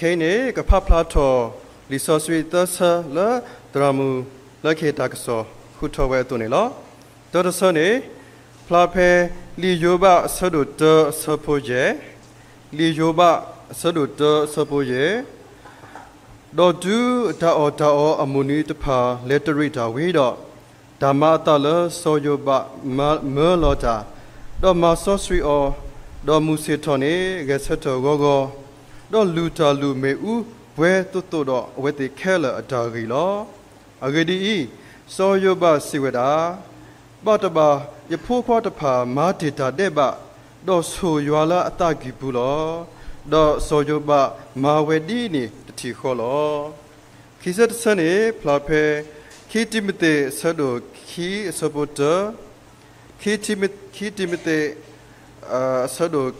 ခဲအံၤန့ၣ် ကဖးဖျါထီၣ်လံာ်စီဆှံသၢဆၢလၢသရၣ်မုၣ်လၢကဟ့ၣ်တၢ်ကစီၣ်ဃုထီၣ်ဝဲအသိးန့ၣ်လီၤ. တၢတဆၢန့ၣ် ဖျါဖဲလံာ်ယိၤဘးအဆၢဒိၣ်တၢအဆၢဖိယဲၢ်, လံာ်ယိၤဘးအဆၢဒိၣ်တၢအဆၢဖိယဲၢ်, ဒီးတုၤအတၢ်အီၣ်တၢ်အီအမုၢ်နံၤတဖၣ်လဲၤတရံးတၢ်ဝံၤဒီး, တၢ်မၤအသးလၢစီၤယိၤဘးမၢလီၤတၢ်, ဒီးမၤစီဆှံအီၤ, ဒီးမုၢ်ဆ့ၣ်ထီၣ်န့ၣ်ဂဲၤဆၢထၢၣ်ဂီၤဂီၤ, ဒီးလူၢ်တၢ်လူၢ်မ့ၣ်အူပှဲၤသိးသိးဒီးအဝဲသ့ၣ်ခဲလၢာ်အတၢ်ဂ့ၢ်လီၤ. အဂ့ၢ်ဒ်အံၤ, စီၤယိၤဘးစံးဝဲဒၣ်, ဘၣ်တဘၣ် ယဖိခွါတဖၣ်မၤတ့ၢ်တၢ်ဒဲးဘး, ဒီးဆိၣ်ယွၤလၢအသးကံၢ်ပူၤလီၤ. ဒီးစီၤယိၤဘးမၤဝဲဒ်န့ၣ်တထံၣ်ဃီလီၤ. ခံဆၢတဆၢန့ၣ် ဖျါဖဲ ခံတံၤမသ့း အဆၢဒိၣ်ခံ အဆၢဖိတၢ, ခံတံၤမသ့း အဆၢဒိၣ်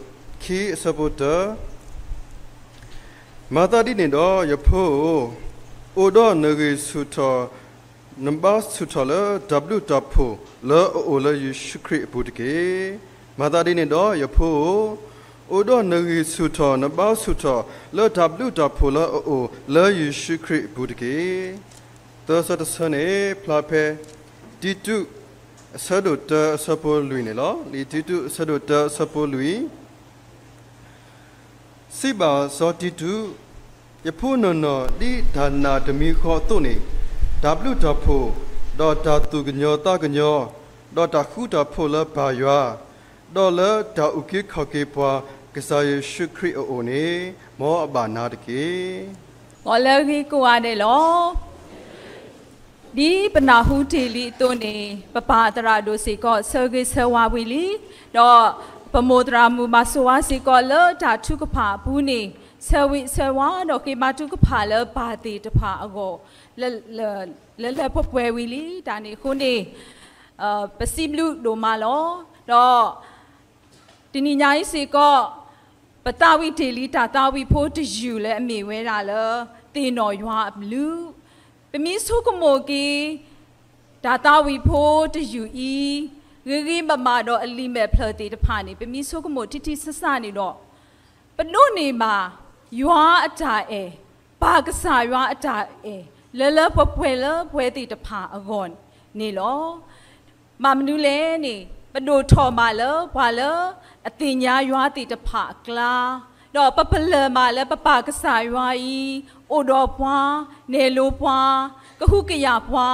ခံ အဆၢဖိတၢ, မၤသးဒ်န့ၣ်ဒီး ယဖိဧၢ, အိၣ်ဒီးနဂံၢ်ဆူၣ်ထီၣ်, နဘါဆူၣ်ထီၣ်လၢတၢ်ဘျုးတၢ်ဖှိၣ်လၢအအိၣ်လၢယ့ၣ်ၡူးခရံာ်အပူၤတက့ၢ်. မၤသးဒ်န့ၣ်ဒီး ယဖိဧၢ, အိၣ်ဒီးနဂံၢ်ဆူၣ်ထီၣ် နဘါဆူၣ်ထီၣ်လၢတၢ်ဘျုးတၢ်ဖှိၣ်လၢအအိၣ်လၢယ့ၣ်ၡူးခရံာ်အပူၤတက့ၢ်. သၢဆၢတဆၢန့ၣ် ဖျါဖဲ တံတူး အဆၢဒိၣ်တၢ အဆၢဖိလွံၢ်န့ၣ်လီၤ. လံာ်တံတူး အဆၢဒိၣ်တၢ အဆၢဖိလွံၢ် စံးဘၣ်စီၤတံတူး, ယဖိနီၢ်နီၢ်ဒ်တၢ်နာ်တမံၤဃီအသိးန့ၣ်, တၢ်ဘျုးတၢ်ဖှိၣ်, ဒီးတၢ်သူၣ်ကညီၤသးကညီၤ, ဒီးတၢ်ဃူတၢ်ဖိးလၢပၢ်ယွၤ, ဒီးလၢတၢ်အုၣ်က့ၤခီၣ်က့ၤပှၤ ကစၢ်ယ့ၣ်ၡူးခရံာ်အအိၣ်န့ၣ်, မ်အဘၣ်နၤတက့ၢ်. မ်လၢအဂ့ၤကိးဂၤဒဲးလီၤ. ဒ်ပနၢ်ဟူတ့ၢ်လံအသိးန့ၣ်, ပပၢ်သရၣ်ဒိၣ်စ့ၢ်ကီး ဆၢဂ့ၤဆၢဝါဝံၤလံ, ဒီးပမိၢ်သရၣ်မုၣ်ဘၣ်ဆိၣ်ဝါစ့ၢ်ကီးလၢတၢ်ထုကဖၣ်အပူၤန့ၣ်, ဆၢဂ့ၤဆၢဝါ ဒီးဃ့ဘါထုကဖၣ်လၢပၢ်သ့ၣ်တဖၣ်အဂီၢ် လၢလၢပှဲၤပှဲၤဝံၤလံ. တၢ်န့ၣ်အဃိန့ၣ်, ပစံးဘျုးဒိၣ်မးလီၤ. ဒီး တနံၤညါအံၤစ့ၢ်ကီး, ပသးဝံၣ်တ့ၢ်လံတၢ်သးဝံၣ်ဖိတယုၢ်လၢအမ့ၢ်ဝဲဒၣ်လၢ သ့ၣ်နီၣ်ယွၤအဘျုး, ပမ့ၢ်ဆိကမိၣ်က့ၤ တၢ်သးဝံၣ်ဖိတယုၢ်အံၤ, ဂ့ၤဂ့ၤဘၣ်ဘၣ်ဒီးအလံာ်မဲာ်ဖျၢၣ်သ့ၣ်တဖၣ်န့ၣ် ပမ့ၢ်ဆိကမိၣ်ထံထံဆးဆးန့ၣ်ဒီး, ပဒိးန့ၢ်ဘၣ် ယွၤအတၢ်အဲၣ်, ပၢ်ကစၢ်ယွၤအတၢ်အဲၣ် လၢလၢပှဲၤပှဲၤလၢပဝဲသ့ၣ်တဖၣ်အဂီၢ်န့ၣ်လီၤ. ဘၣ်မနုၤလဲၣ်န့ၣ်, ပဒိၣ်ထီၣ်မးလၢပှၤလၢအသ့ၣ်ညါယွၤသ့ၣ်တဖၣ်အကျါ, ဒီးပပလၢၢ်မးလၢပပၢ်ကစၢ်ယွၤအံၤ အိၣ်ဒီးပှၤ, နဲၣ်လိပှၤ, ကဟုကယာ်ပှၤ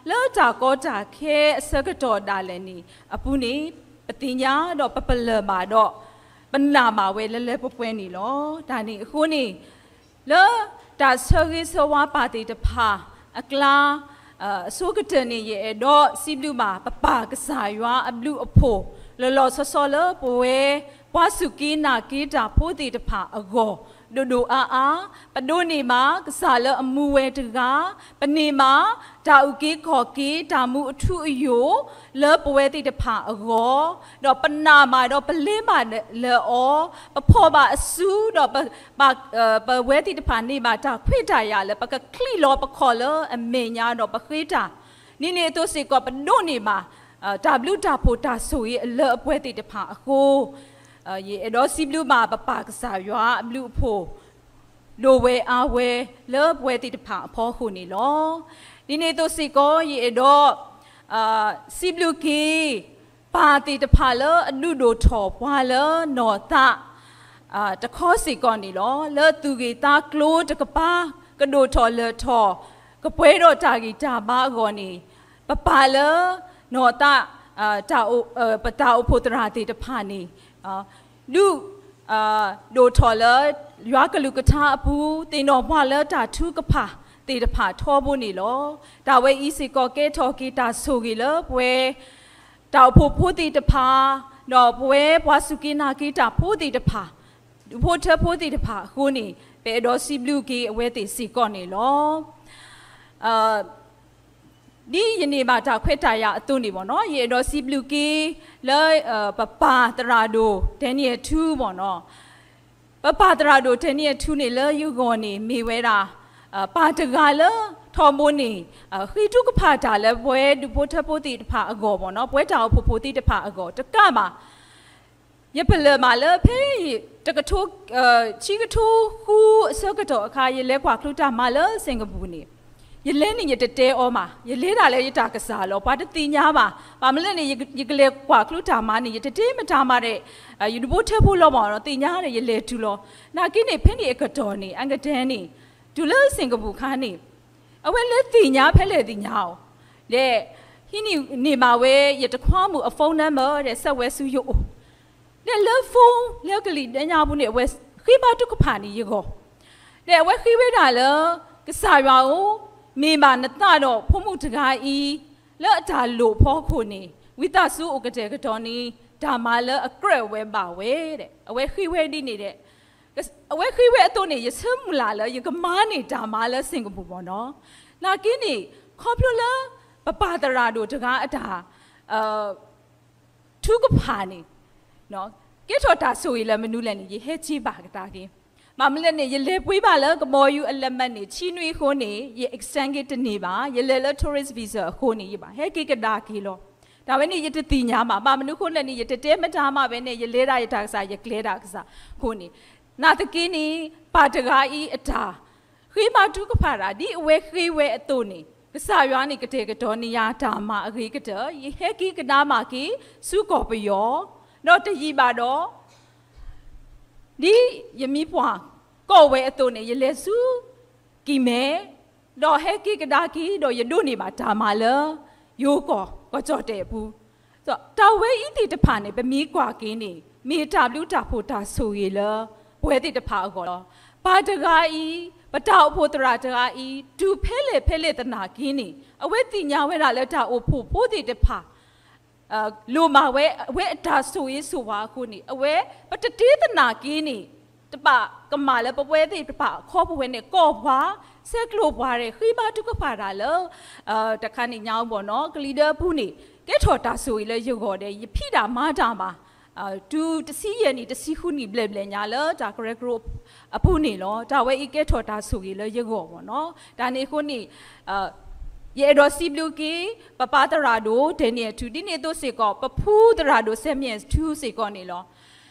လၢတၢ်ကီတၢ်ခဲအဆၢကတီၢ်ဒၣ်လဲာ်န့ၣ်အပူၤန့ၣ်, ပသ့ၣ်ညါဒီးပပလၢၢ်မးဒီး ပနာ်မးဝဲလၢလၢပှဲၤပှဲၤန့ၣ်လီၤ. တၢ်န့ၣ်အဃိန့ၣ် လၢတၢ်ဆၢဂ့ၤဆၢဝါပၢ်သ့ၣ်တဖၣ်အကျါ, အဆိကတၢၢ်န့ၣ် ယအဲၣ်ဒိးစံးဘျုးဘၣ် ပပၢ်ကစၢ်ယွၤအဘျုးအဖှိၣ် လီၤလီၤဆီဆီလၢပဝဲ ပှၤစူၢ်က့ၤနာ်က့ၤတၢ်ဖိသ့ၣ်တဖၣ်အဂီၢ် ဒိၣ်ဒိၣ်အါအါ, ပဒိးန့ၢ်မး ကစၢ်လၢအမူဝဲတဂၤ, ပန့ၢ်မး တၢ်အုၣ်က့ၤခီၣ်က့ၤ တၢ်မူအထူအယိာ် လၢပဝဲသ့ၣ်တဖၣ်အဂီၢ်, ဒီးပနာ်မးဒီးပလဲၤမးလၢအီၤ, ပဖီၣ်ဘၣ်အစုဒီး ပဝဲသ့ၣ်တဖၣ်န့ၢ်ဘၣ်တၢ်ခွဲးတၢ်ယာ်လၢ ပကချံးလီၤပခီၣ်လၢအမဲာ်ညါဒီးပဃ့တၢ်, ဒ်န့ၣ်အသိးစ့ၢ်ကီး ပဒိးန့ၢ်ဘၣ် တၢ်ဘျုးတၢ်ဖှိၣ်တၢ်ဆိၣ်ဂ့ၤအလၢအပှဲၤသ့ၣ်တဖၣ်အဃိ, ယအဲၣ်ဒိးစံးဘျုးဘၣ်ပပၢ်ကစၢ်ယွၤအဘျုးအဖှိၣ် ဒိၣ်ဝဲအါဝဲလၢပဝဲသ့ၣ်တဖၣ်အဖီခိၣ်န့ၣ်လီၤ. ဒ်န့ၣ်အသိးစ့ၢ်ကီး ယအဲၣ်ဒိး စံးဘျုးက့ၤ ပၢ်သ့ၣ်တဖၣ်လၢအဒုးဒိၣ်ထီၣ်ပှၤလၢနီၢ်သး တခီစ့ၢ်ကီးန့ၣ်လီၤ. လၢသူၣ်ဂ့ၢ်သးကျိၤတကပၤ ကဒိၣ်ထီၣ်လၢာ်ထီၣ် ကပှဲၤဒီးတၢ်ဂံၢ်တၢ်ဘါအဂီၢ်န့ၣ်, ပပၢ်လၢနီၢ်သး ပတၢ်အိၣ်ဖှိၣ်သရၣ်သ့ၣ်တဖၣ်န့ၣ် ဒုး ဒိၣ်ထီၣ်လၢ ယွၤကလုၢ်ကထါအပူၤ သ့ၣ်နီၣ်ပှၤလၢတၢ်ထုကဖၣ်သ့ၣ်တဖၣ်ထီဘိန့ၣ်လီၤ. တၢ်ဝဲအံၤစ့ၢ်ကီးကဲထီၣ်က့ၤတၢ်ဆိၣ်ဂ့ၤလၢပဝဲ တၢ်အိၣ်ဖှိၣ်ဖိသ့ၣ်တဖၣ်, ဒီးပဝဲပှၤစူၢ်က့ၤနာ်က့ၤတၢ်ဖိသ့ၣ်တဖၣ်, ဒူၣ်ဖိထၢဖိသ့ၣ်တဖၣ်အဃိန့ၣ်, ပအဲၣ်ဒိးစံးဘျုးက့ၤအဝဲသ့ၣ်စ့ၢ်ကီးန့ၣ်လီၤ. ဒ်ယန့ၢ်ဘၣ်တၢ်ခွဲးတၢ်ယာ်အသိးန့ၣ်ဘၣ်နီၤ, ယအဲၣ်ဒိးစံးဘျုးက့ၤလၢ ပပၢ်သရၣ်ဒိၣ် Daniel Thu ဘၣ်နီၤ, ပပၢ်သရၣ်ဒိၣ် Daniel Thu န့ၣ်လၢယဂီၢ်န့ၣ် မ့ၢ်ဝဲဒၣ် ပၢ်တဂၤလၢထီဘိန့ၣ် ဃ့ထုကဖၣ်တၢ်လၢပဝဲဒူၣ်ဖိထၢဖိသ့ၣ်တဖၣ်အဂီၢ်ဘၣ်နီၤ, ပဝဲတၢ်အိၣ်ဖှိၣ်ဖိသ့ၣ်တဖၣ်အဂီၢ်တကးဘၣ် ယပလၢၢ်မးလၢဖဲ တကထိ ဆံကထိဃုအဆၢကတီၢ်အခါ ယလဲၤကွၢ်ကျူတၢ်မၤလၢ Singapore န့ၣ်, ယလဲၤန့ၣ်ယတတဲအီၤမး, ယလဲၤဒၣ်လၢယတၢ်ကစၢ်လီၤ. ပှၤတသ့ၣ်ညါဘၣ်. ဘၣ်မနုၤလဲၣ်န့ၣ် ယကလဲၤကွၢ်ကျူတၢ်မၤန့ၣ် ယတတဲမတၤမၤဒီး ယတဘိထဲဖိလီၤမးဒီး သ့ၣ်ညါဒီးယလဲၤတုၤလီၤ. နာ်က့န့ၣ် ဖဲန့ၣ်အကတီၢ်န့ၣ် အကတၢၢ်န့ၣ် တုၤလၢ Singapore ခါန့ၣ် အဝဲလဲၤသ့ၣ်ညါဖဲလဲၣ်သ့ၣ်ညါအီၤ, ဒီး ဟံးန့ၢ်မးဝဲယတခွါမုၣ်အ phone number ဒီး ဆက်သွယ် ဆူယအိၣ်, ဒီးလၢ phone လၢကလံၤဒဲညါပူၤန့ၣ် အဝဲဃ့ဘါထုကဖၣ်န့ၣ်ယဂီၢ်, ဒီးအဝဲဃ့ဝဲဒၣ်လၢ ကစၢ်ယွၤဧၢ, မ့ၢ်ဘၣ်နသးဒီးဖိမုၣ်တဂၤအံၤ လၢအတၢ်လိၣ်ဖီခိၣ်န့ၣ် ဝံသးစူၤအိၣ်ကတဲာ်ကတီၤန့ၣ် တၢ်မၤလၢအကြၢးဝဲဘၣ်ဝဲဒီး အဝဲဃ့ဝဲဒ်န့ၣ်ဒီး အဝဲဃ့ဝဲအသိးန့ၣ် ယဆၢမုၢ်လၢ်လၢယကမၤန့ၢ်တၢ်မၤလၢ Singapore မးနီၤ. နာ်က့န့ၣ် ခီဖျိလၢ ပပၢ်သရၣ်ဒိၣ်တဂၤအတၢ် ထုကဖၣ်န့ၣ် ကဲထီၣ်တၢ်ဆိၣ်ဂ့ၤလၢမနုၤလဲၣ်န့ၣ် ယဟဲစ့ဘၣ်ကဒါက့ၤ. ဘၣ်မနုၤလဲၣ်န့ၣ် ယလဲၤပှ့ၤဘၣ်လၢကဘီယူၤအလၢမၢ်န့ၣ် ဆံနွံအဃိန့ၣ် ယ extend က့ၤတန့ၢ်ဘၣ်. ယလဲၤလၢ tourist visa အဃိန့ၣ် ယဘၣ်ဟဲက့ၤကဒါက့ၤလီၤ. တၢ်ဝဲန့ၣ်ယတသ့ၣ်ညါဘၣ်. ဘၣ်မနုၤအဃိလဲၣ်န့ၣ် ယတတဲမတၤမးဝဲန့ၣ် ယလဲၤဒၣ်ယတၢ်ကစၢ် ယကျဲၤဒၣ်ကစၢ်အဃိန့ၣ်, နာ်သက့န့ၣ် ပၢ်တဂၤအံၤအတၢ် ဃ့ဘါထုကဖၣ်တၢ် ဒ်အဝဲဃ့ဝဲအသိးန့ၣ် ကစၢ်ယွၤန့ၣ် ကတဲာ်ကတီၤန့ၢ်ယၤတၢ်မၤအဂ့ၤကတၢၢ် ယဟဲက့ၤကဒါမးက့ၤ ဆူကီၢ်ပယီၤ, ဒီးတယံာ်ဘၣ်ဒီး ဒ်ယမံပှၢ်ကိးဝဲအသိးန့ၣ် ယလဲၤဆူ ကံၢ်မဲ, ဒီးဟဲက့ၤကဒါက့ၤ ဒီးယဒိးန့ၢ်ဘၣ်တၢ်မၤလၢ ယိၤကီၢ် ကီၢ်ကၠီၣ်တဲၣ်အပူၤ, တၢ်ဝဲအံၤသ့ၣ်တဖၣ်န့ၣ် ပမ့ၢ်ကွၢ်က့ၤန့ၣ် မ့ၢ်တၢ်ဘျုးတၢ်ဖှိၣ်တၢ်ဆိၣ်ဂ့ၤလၢ ပဝဲသ့ၣ်တဖၣ်အဂီၢ်လီၤ. ပၢ်တဂၤအံၤ ပတၢ်အိၣ်ဖှိၣ်သရၣ်တဂၤအံၤ တုၤဖဲလဲၣ်ဖဲလဲၣ်သနာ်က့န့ၣ် အဝဲသ့ၣ်ညါဝဲဒၣ်လၢတၢ်အိၣ်ဖှိၣ်ဖိသ့ၣ်တဖၣ် လိၣ်မးဝဲ အဝဲအတၢ်ဆိၣ်ဂ့ၤဆိၣ်ဝါအဃိန့ၣ် အဝဲ ပတတဲသနာ်က့န့ၣ် တဘၣ်ကမၣ်လၢပဝဲသ့ၣ်တဖၣ်အခီပဝဲန့ၣ် ကိးပှၤ ဆဲးကျိးပှၤဒီး ဃ့ဘါထုကဖၣ်တၢ်လၢ တခါန့ၣ်ညါအံၤဘၣ်နီၤ ကလံၤဒၢအပူၤန့ၣ် ကဲထီၣ်တၢ်ဆိၣ်ဂ့ၤလၢယဂီၢ်ဒီး ယဖံးတၢ်မၤတၢ်ဘၣ် တုၤတဆံယဲၢ်နံၣ် တဆံဃုနံၣ်ဘျဲၣ်ဘျဲၣ်ညါလၢတၢ်ကရၢကရိအပူၤန့ၣ်လီၤ. တၢ်ဝဲအံၤကဲထီၣ်တၢ်ဆိၣ်ဂ့ၤလၢယဂီၢ်မ့ၢ်နီၤ. တၢ်န့ၣ်အဃိန့ၣ် ယအဲၣ်ဒိးစံးဘျုးက့ၤ ပပၢ်သရၣ်ဒိၣ် Daniel ထူ ဒ်န့ၣ်အသိးစ့ၢ်ကီး ပဖုသရၣ်ဒိၣ် Samuel ထူစ့ၢ်ကီးန့ၣ်လီၤ.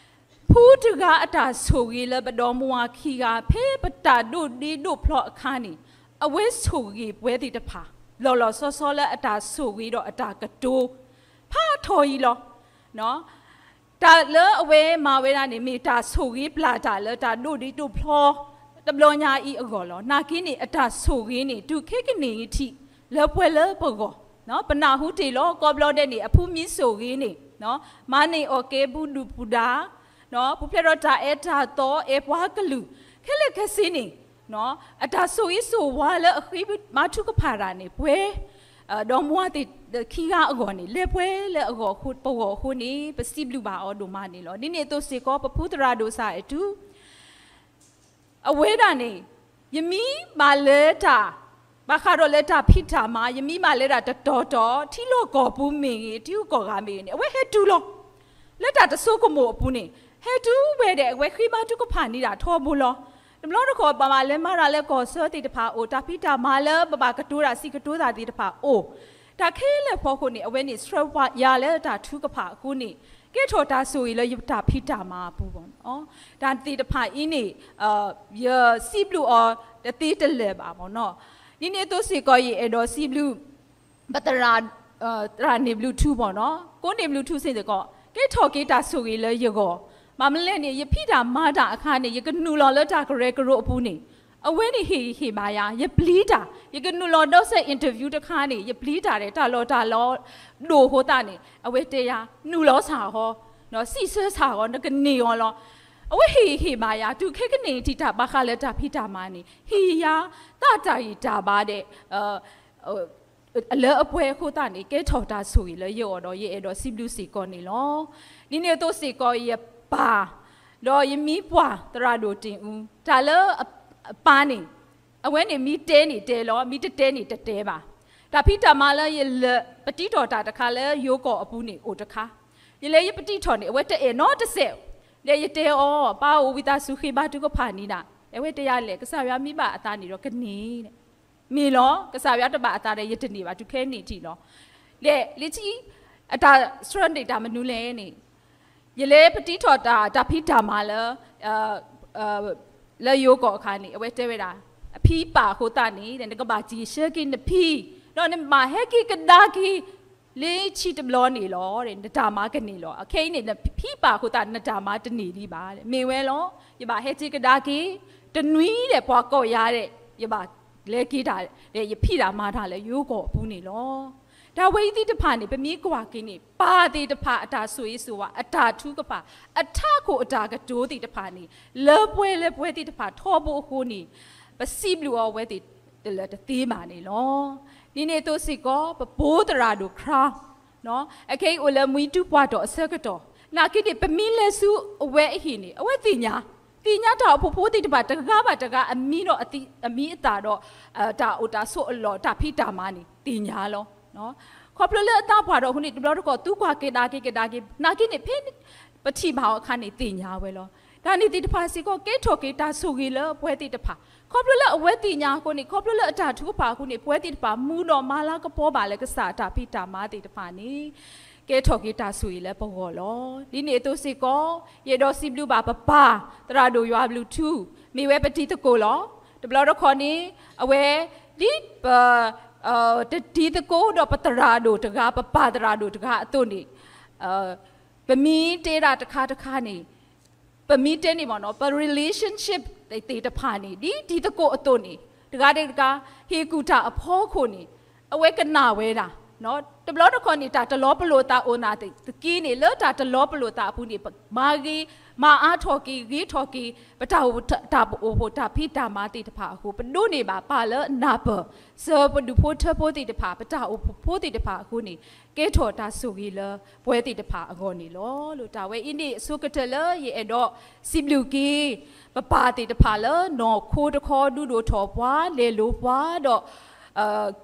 ဖုတဂၤအတၢ်ဆိၣ်ဂ့ၤလၢပဒီမါဝၤခံဂၤ ဖဲပတၢ်ဒိၣ်ဒ့ဒိၣ်ဖျီအခါန့ၣ် အဝဲဆိၣ်ဂ့ၤပဝဲသ့ၣ်တဖၣ် လီၤလီၤဆီဆီလၢအတၢ်ဆိၣ်ဂ့ၤဒီးအတၢ်ကတိၤ ဖးထီအံၤလီၤ. တၢ်လၢအဝဲမၤဝဲဒၣ်န့ၣ် မ့ၢ်တၢ်ဆိၣ်ဂ့ၤပျၢ်တၢ်လၢတၢ်ဒိၣ်ဒ့ဒိၣ်ဖျီ တဘျီညါအံၤအဂီၢ်လီၤ. နာ်က့န့ၣ် အတၢ်ဆိၣ်ဂ့ၤန့ၣ် တုၤခဲကနံၣ်အံၤထံး လၢပှဲၤလၢပဂီၢ် ပနၢ်ဟူတ့ၢ်လီၤ ကိးဘျီဒဲးန့ၣ် အဖုမ့ၢ်ဆိၣ်ဂ့ၤန့ၣ် မၤန့ၢ်အီၣ်ကဲဘူးဒုၣ်ပူၤဒါ ပူၤဖျဲးဒီးတၢ်အဲၣ်တၢ်သီ အဲၣ်ပှၤကလုာ် ခဲလၢာ်ခဲဆ့န့ၣ် အတၢ်ဆိၣ်ဂ့ၤဆိၣ်ဝါလၢအဃ့ဘါထုကဖၣ်တၢ်န့ၣ် ပှဲၤ ဒီမါဝၤသ့ၣ်ခံဂၤအဂီၢ်န့ၣ် လၢပှဲၤလၢအဂီၢ် ပဂီၢ်အဃိန့ၣ် ပစံးဘျုးဘၣ်အီၤဒိၣ်မးန့ၣ်လီၤ. ဒ်န့ၣ်အသိးစ့ၢ်ကီး ပဖုသရၣ်ဒိၣ်စၢ်အဲၣ်ထူ အဝဲဒၣ်န့ၣ် ယမံဘၣ်လၢတၢ် ဘၣ်ဃးဒီးလၢတၢ်ဖံးတၢ်မၤ ယမံဘၣ်လၢတၢ်တတီၤတီၤ ထံလီၢ်ကီၢ်ပူၤမ့ၢ်ဂ့ၤ ထံဂုၤကီၢ်ဂၤမ့ၢ်ဂ့ၤန့ၣ် အဝဲဟဲတုၤလီၤ လၢတၢ်တဆိကမိၣ်အပူၤန့ၣ် ဟဲတုၤဝဲဒီး အဝဲဃ့ဘါထုကဖၣ်န့ၢ်ဒၣ်ထီဘိလီၤ. တဘျီတခီၣ် ပမၤလဲၤမၤတၢ်လၢကီၢ်ဆၢသ့ၣ်တဖၣ်အိၣ် တၢ်ဖံးတၢ်မၤလၢပဘၣ်ကတိၤတၢ်စံးကတိၤတၢ်သ့ၣ်တဖၣ်အိၣ် တၢ်ခဲလၢာ်ဖီခိၣ်န့ၣ် အဝဲန့ၣ်ဆှၢပှၤယၤလၢတၢ်ထုကဖၣ်အဃိန့ၣ် ကဲထီၣ်တၢ်ဆိၣ်ဂ့ၤလၢယတၢ်ဖံးတၢ်မၤအပူၤဘၣ်နီၤ. တၢ်သ့ၣ်တဖၣ်အံၤန့ၣ် ယစံးဘျုးအီၤတသ့တလၢာ်ဘၣ်ဘၣ်နီၤ. ဒ်န့ၣ်အသိးစ့ၢ်ကီး ယအဲၣ်ဒိးစံးဘျုး ပသရၣ် သရၣ်န့ၣ်ဘျုးထူဘၣ်နီၤ, ကိးန့ၣ်ဘျုးထူစ့ၢ်ကီး ကဲထီၣ်က့ၤတၢ်ဆိၣ်ဂ့ၤလၢယဂီၢ်, ဘၣ်မနုၤလဲၣ်န့ၣ် ယဖံးတၢ်မၤတၢ်အခါန့ၣ် ယကနုာ်လီၤလၢတၢ်ကရၢကရိအပူၤန့ၣ် အဝဲန့ၣ်ဟ့ၣ်ဂံၢ်ဟ့ၣ်ဘါယၤ, ယပျံၤတၢ်, ယကနုာ်လီၤဒီးစဲး interview တခါန့ၣ် ယပျံၤတၢ်ဒီး တၢ်လီၢ်တၢ်လီၢ်ဒိၣ်အဃိသတးန့ၣ် အဝဲတဲယၤ နုာ်လီၤစ့ၢ်ကီး, စံးဆၢစ့ၢ်ကီး နကန့ၢ်အီၤလီၤ. အဝဲဟ့ၣ်ဂံၢ်ဟ့ၣ်ဘါယၤ တုၤခဲကနံၣ်အံၤထံး တၢ်ဘၣ်ဃးလၢတၢ်ဖံးတၢ်မၤန့ၣ် ဟ့ၣ်ယၤ တၢ်တၢ်ဂံၢ်တၢ်ဘါဒီး လၢအပှဲၤအဃိသတးန့ၣ် ကဲထီၣ်တၢ်ဆိၣ်ဂ့ၤလၢယဂီၢ်ဒီး ယအဲၣ်ဒိးစံးဘျုးစ့ၢ်ကီးန့ၣ်လီၤ. ဒ်န့ၣ်အသိးစ့ၢ်ကီး ယပၢ် ဒီးယမံပှၢ်သရၣ်ဒိၣ်တ့ၢ်အူ တၢ်လၢအပၢ်န့ၣ် အဝဲန့ၣ်မ့ၢ်တဲန့ၣ်တဲလီၤ, မ့ၢ်တတဲန့ၣ်တတဲဘၣ်. တၢ်ဖံးတၢ်မၤလၢယလဲၤပတံထီၣ်တၢ်တခါလၢယိၤကီၢ်အပူၤန့ၣ်အိၣ်တခါ, ယလဲၤယပတံထီၣ်န့ၣ် အဝဲတအဲၣ်နီတစဲး, ဒီးယတဲအီၤ ပၢ်ဧၢ ဝံသးစူၤဃ့ဘါထုကဖၣ်န့ၢ်ဒၣ်, အဝဲတဲယၤလဲၣ် ကစၢ်ယွၤမ့ၢ်ဘၣ်အသးန့ၣ်ဒီးကန့ၢ် မ့ၢ်လီၤ, ကစၢ်ယွၤတဘၣ်အသးဒီး ယတန့ၢ်ဘၣ် တုၤခဲန့ၣ်ထံးလီၤ. ဒီးလၢခံ အတၢ်ဆှၢန့ၢ်တၢ်မနုၤလဲၣ်န့ၣ် ယလဲၤပတံထီၣ်တၢ် တၢ်ဖံးတၢ်မၤလၢ လၢယိၤကီၢ်အခါန့ၣ် အဝဲတဲဝဲဒၣ်, အဖံပာ်အဃိသတးန့ၣ် နကဘၣ်စံၣ်ဆၢက့ၤနဖံ, ဒီးနဘၣ်ဟဲက့ၤကဒါက့ၤ လၢဆံတဘျီန့ၣ်လီၤ. နတၢ်မၤကန့ၢ်လီၤ. အခဲအံၤန့ၣ် နဖံပာ်အဃိသတး နတၢ်မၤတန့ၢ်ဒံးဘၣ်. မ့ၢ်ဝဲလီၤ. ယဘၣ်ဟဲက့ၤကဒါက့ၤ တနွံဒီး ပှၤကိးယၤဒီး ယဘၣ်လဲၤက့ၤတၢ်ဒီး ယဖံးတၢ်မၤတၢ်လၢယိၤကီၢ်အပူၤန့ၣ်လီၤ. တၢ်ဝဲအံၤသ့ၣ်တဖၣ်န့ၣ် ပမ့ၢ်ကွၢ်က့ၤန့ၣ် ပၢ်သ့ၣ်တဖၣ်အတၢ်ဆိၣ်ဂ့ၤဆိၣ်ဝါ အတၢ်ထုကဖၣ် အထးခိၣ်အတၢ်ကတိၤသ့ၣ်တဖၣ်န့ၣ် လၢပှဲၤလၢပှဲၤသ့ၣ်တဖၣ်ထီဘိအဃိန့ၣ် ပစံးဘျုးအီၤဝဲသ့ၣ်တလၢတသ့ဘၣ်န့ၣ်လီၤ. ဒ်န့ၣ်အသိးစ့ၢ်ကီး ပဖိသရၣ်ဒိၣ် Crown အခဲအံၤအိၣ်လၢမှံဒူပှၤတီၢ်အဆၢကတီၢ် နာ်က့န့ၣ် ပမ့ၢ်လဲၤဆူအဝဲအဟံၣ်န့ၣ် အဝဲသ့ၣ်ညါ, သ့ၣ်ညါတၢ်အိၣ်ဖှိၣ်ဖိသ့ၣ်တဖၣ်တဂၤဘၣ်တဂၤ အမံၤဒီးအမံၤအသၣ်ဒီး တၢ်အိၣ်တၢ်ဆိးအလီၢ် တၢ်ဖံးတၢ်မၤန့ၣ် သ့ၣ်ညါလီၤ. ခီဖျိလၢအသးပှၢ်ထီၣ်အဃိန့ၣ် တဘျီတခီၣ် သုကွၢ်ကဒါက့ၤကဒါက့ၤ နာ်က့န့ၣ် ဖဲပထံၣ်ဘၣ်အီၤအခါန့ၣ် သ့ၣ်ညါဝဲလီၤ. တၢ်န့ၣ်သ့ၣ်တဖၣ်စ့ၢ်ကီး ကဲထီၣ်က့ၤတၢ်ဆိၣ်ဂ့ၤလၢပဝဲသ့ၣ်တဖၣ် ခီဖျိလၢအဝဲသ့ၣ်ညါအဃိန့ၣ် ခီဖျိလၢအတၢ်ထုကဖၣ်အဃိန့ၣ် ပဝဲသ့ၣ်တဖၣ် မူဒီးမၤလၤကပီၤဘၣ်လၢကစၢ်အတၢ်ဖံးတၢ်မၤသ့ၣ်တဖၣ်န့ၣ် ကဲထီၣ်က့ၤတၢ်ဆိၣ်ဂ့ၤလၢပဂီၢ်လီၤ. ဒ်န့ၣ်အသိးစ့ၢ်ကီး ယအဲၣ်ဒိးစံးဘျုးဘၣ်ပပၢ် သရၣ်ဒိၣ်ယွၤဘျုးထူ မ့ၢ်ဝဲပတံၤသကိးလီၤ. တဘျီတခီၣ်န့ၣ် အဝဲ ဒ်ပ တတံၤသကိးဒီးပသရၣ်ဒိၣ်တဂၤ ပပၢ်သရၣ်ဒိၣ်တဂၤအသိးန့ၣ် ပမ့ၢ်တဲဒၣ်တခါတခါန့ၣ် ပမ့ၢ်တဲန့ၣ်မ့ၢ်နီၤ ပ relationship သ့ၣ်တဖၣ်န့ၣ် ဒ်တံၤသကိးအသိးန့ၣ် တဂၤဒီးတဂၤ ဟ့ၣ်ကူၣ်တၢ်အဖီခိၣ်န့ၣ် အဝဲကနၣ်ဝဲဒၣ် တဘျီတခီၣ်န့ၣ် တၢ်တလီၤပလိာ်သးအိၣ်နၢ်သက့န့ၣ် လၢတၢ်တလီၤပလိာ်သးအပူၤန့ၣ် မၤဂ့ၤ မၤအါထီၣ်က့ၤ ဂ့ၤထီၣ်က့ၤ ပတၢ်အိၣ် တၢ်အိၣ်ဖှိၣ်တၢ်ဖံးတၢ်မၤသ့ၣ်တဖၣ်အဃိ ပဒိးန့ၢ်ဘၣ်ပၢ်လၢနၢ်ပၢၢ် စၢၤပဒူၣ်ဖိထၢဖိသ့ၣ်တဖၣ် ပတၢ်အိၣ်ဖှိၣ်ဖိသ့ၣ်တဖၣ်အဃိန့ၣ် ကဲထီၣ်တၢ်ဆိၣ်ဂ့ၤလၢပဝဲသ့ၣ်တဖၣ်အဂီၢ်န့ၣ်လီၤ. တၢ်ဝဲအံၤန့ၣ် အဆိကတၢၢ်လၢယအဲၣ်ဒိးစံးဘျုးက့ၤ ပပၢ်သ့ၣ်တဖၣ်လၢ နီၢ်ခိတခီဒုးဒိၣ်ထီၣ်ပှၤ လဲၤလိၤပှၤဒီး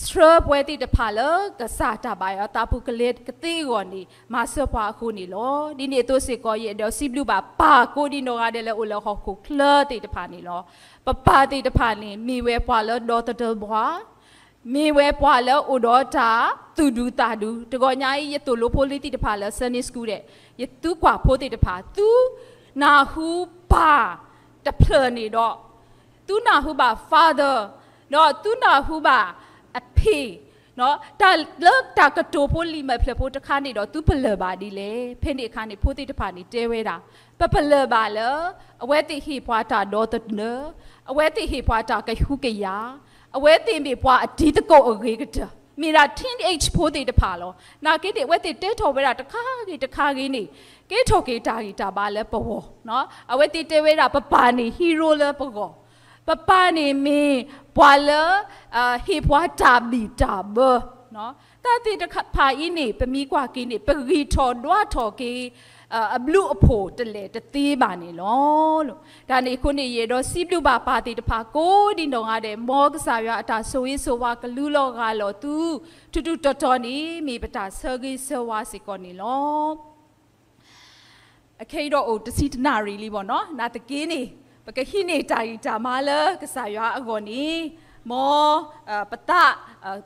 ဆှၢပဝဲသ့ၣ်တဖၣ်လၢ ကစၢ်တၢ်ဘၣ်ယွၤသးပူၤကလဲၤကသ့အဂီၢ်န့ၣ် မၤစၢၤပှၤအဃိန့ၣ်လီၤ. ဒ်န့ၣ်အသိးစ့ၢ်ကီး ယအဲၣ်ဒိးစံးဘျုးဘၣ်ပၢ်ကိးဒံနီၢ်ဂၤဒဲးလၢ အိၣ်လၢဟီၣ်ခိၣ်ချၢသ့ၣ်တဖၣ်န့ၣ်လီၤ. ပပၢ်သ့ၣ်တဖၣ်န့ၣ် မ့ၢ်ဝဲပှၤလၢဒီသဒၢပှၤ မ့ၢ်ဝဲပှၤလၢအိၣ်ဒီးတၢ်သူၣ်ဒူသးဒူ တဂီၤညါအံၤ ယသိၣ်လိဖိလံၤသ့ၣ်တဖၣ်လၢ Sunday School ဒဲး ယသုကွၢ်ဖိသ့ၣ်တဖၣ် သုနၢ်ဟူပၢ်တဖျၢၣ်န့ၣ်ဒီး သုနၢ်ဟူဘၣ် father ဒီးသုနၢ်ဟူဘၣ်အဖံး တၢ်လၢတၢ်ကတိၤဖိလံာ်မဲာ်ဖျၢၣ်ဖိတခါန့ၣ်ဒီး သုပလၢၢ်ဘၣ်ဒ်လဲၣ်. ဖဲန့ၣ်အခါန့ၣ် ဖိသ့ၣ်တဖၣ်န့ၣ်တဲဝဲဒၣ် ပပလၢၢ်ဘၣ်လၢ အဝဲသ့ၣ်ဟ့ၣ်ပှၤတၢ်ဒီသဒၢ အဝဲသ့ၣ်ဟ့ၣ်ပှၤတၢ်ကဟုကယာ် အဝဲသ့ၣ်မ့ၢ်ပှၤအတံၤသကိးအဂ့ၤကတၢၢ် မ့ၢ်ဒၣ် teenage ဖိသ့ၣ်တဖၣ်လီၤ. နာ်က့န့ၣ် အဝဲသ့ၣ်တဲထီၣ်ဝဲဒၣ်တခါဂ့ၤတခါဂ့ၤန့ၣ် ကဲထီၣ်က့ၤတၢ်ဂံၢ်တၢ်ဘါလၢပဂီၢ် အဝဲသ့ၣ်တဲဝဲဒၣ် ပပၢ်န့ၣ် hero လၢပဂီၢ် ပပၢ်န့ၣ်မ့ၢ်ပှၤလၢ ဟ့ၣ်ပှၤတၢ်ဘံၣ်တၢ်ဘၢ တၢ်သ့ၣ်တဖၣ်အံၤန့ၣ် ပမ့ၢ်ကွၢ်က့ၤန့ၣ် ပဂံၢ်ထီၣ်ဒွးထီၣ်က့ၤ အဘျုးအဖှိၣ်တလဲၤတသ့ဘၣ်န့ၣ်လီၤ. တၢ်န့ၣ်အဃိန့ၣ် ယအဲၣ်ဒိးစံးဘျုးဘၣ်ပၢ်သ့ၣ်တဖၣ်ကိးဒံနီၢ်ဂၤဒဲး မ်ကစၢ်ယွၤအတၢ်ဆိၣ်ဂ့ၤဆိၣ်ဝါကလူလီၤဂၢ်လီၤသု ထူးထူးတီၤတီၤန့ၣ် မ့ၢ်ပတၢ်ဆၢဂ့ၤဆၢဝါစ့ၢ်ကီးန့ၣ်လီၤ. အခဲအံၤဒီးအိၣ်တဆံတနၣ်ရံၣ်လံဘၣ်နီၤ, နာ်သက့န့ၣ် ပကဟံးန့ၢ်တၢ်ဂံၢ်တၢ်ဘါလၢကစၢ်ယွၤအဂီၢ်န့ၣ် မ်ပသး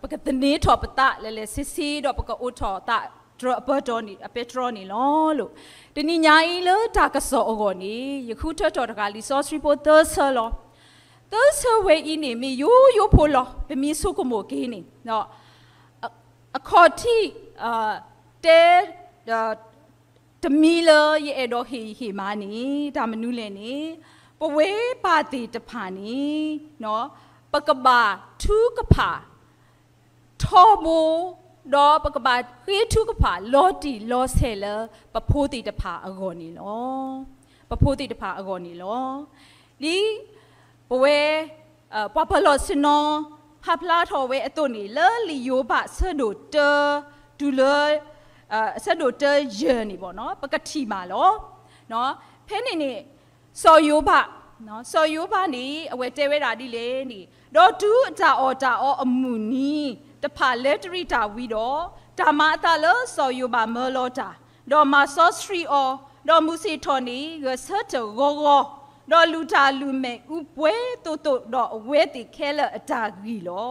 ပကသန့ၤထီၣ်ပသးလဲၤလဲၤဆ့ဆ့ဒီး ပကအိၣ်ထီၣ်သးတြၢၤအပၢတြီန့ၣ် အပဲတြီန့ၣ်လီၤ. တနံၤညါအံၤလၢတၢ်ကစီၣ်အဂီၢ်န့ၣ် ယဃုထၢထီၣ်တဂၤလံာ်စီဆှံဖိသၢဆၢလီၤ. သၢဆၢဝဲအံၤန့ၣ် မ့ၢ်ယိယိဖိလီၤ. ပမ့ၢ်ဆိကမိၣ်က့ၤန့ၣ် အခီၣ်ထံး တဲ တမံၤလၢယအဲၣ်ဒိးဟ့ၣ်ဟ့ၣ်မးန့ၣ် တၢ်မနုၤလဲၣ်န့ၣ် ပဝဲပၢ်သ့ၣ်တဖၣ်န့ၣ် ပကဘၣ်ထုကဖၣ် ထီဘိ ဒီးပကဘၣ်ဃ့ထုကဖၣ်လီၤတံၢ်လီၤဆဲးလၢ ပဖိသ့ၣ်တဖၣ်အဂီၢ်န့ၣ်လီၤ. ပဖိသ့ၣ်တဖၣ်အဂီၢ်န့ၣ်လီၤ. ဒ်ပဝဲ ပှၤပၢၤလီၢ်ဆ့ၣ်နီၤ ဖးဖျါထီၣ်ဝဲအသိးန့ၣ် လၢလံာ်ယိၤဘး ဆၢဒိၣ်တၢ တုၤလၢ ဆၢဒိၣ်တၢယဲၢ်န့ၣ်ဘၣ်နီၤ ပကထံၣ်ဘၣ်လီၤ. ဖဲန့ၣ်န့ၣ် စီၤယိၤဘး စီၤယိၤဘးန့ၣ် အဝဲတဲဝဲဒၣ်ဒ်လဲၣ်န့ၣ် ဒီးတုၤအတၢ်အီၣ်တၢ်အီအမုၢ်နံၤတဖၣ်လဲတရံးတၢ်ဝံၤဒီး, တၢ်မၤအသးလၢစီၤယိၤဘးမၢလီၤတၢ်, ဒီးမၤစီဆှံအီၤ, ဒီးမုၢ်ဆ့ၣ်ထီၣ်န့ၣ် ဂဲၤဆၢထၢၣ်ဂီၤဂီၤ, ဒီးလုၢ်တၢ်လုၢ်မဲာ်အူပှဲၤသိးသိးဒီးအဝဲသ့ၣ်ခဲလၢာ်အတၢ်ဂံၢ်လီၤ.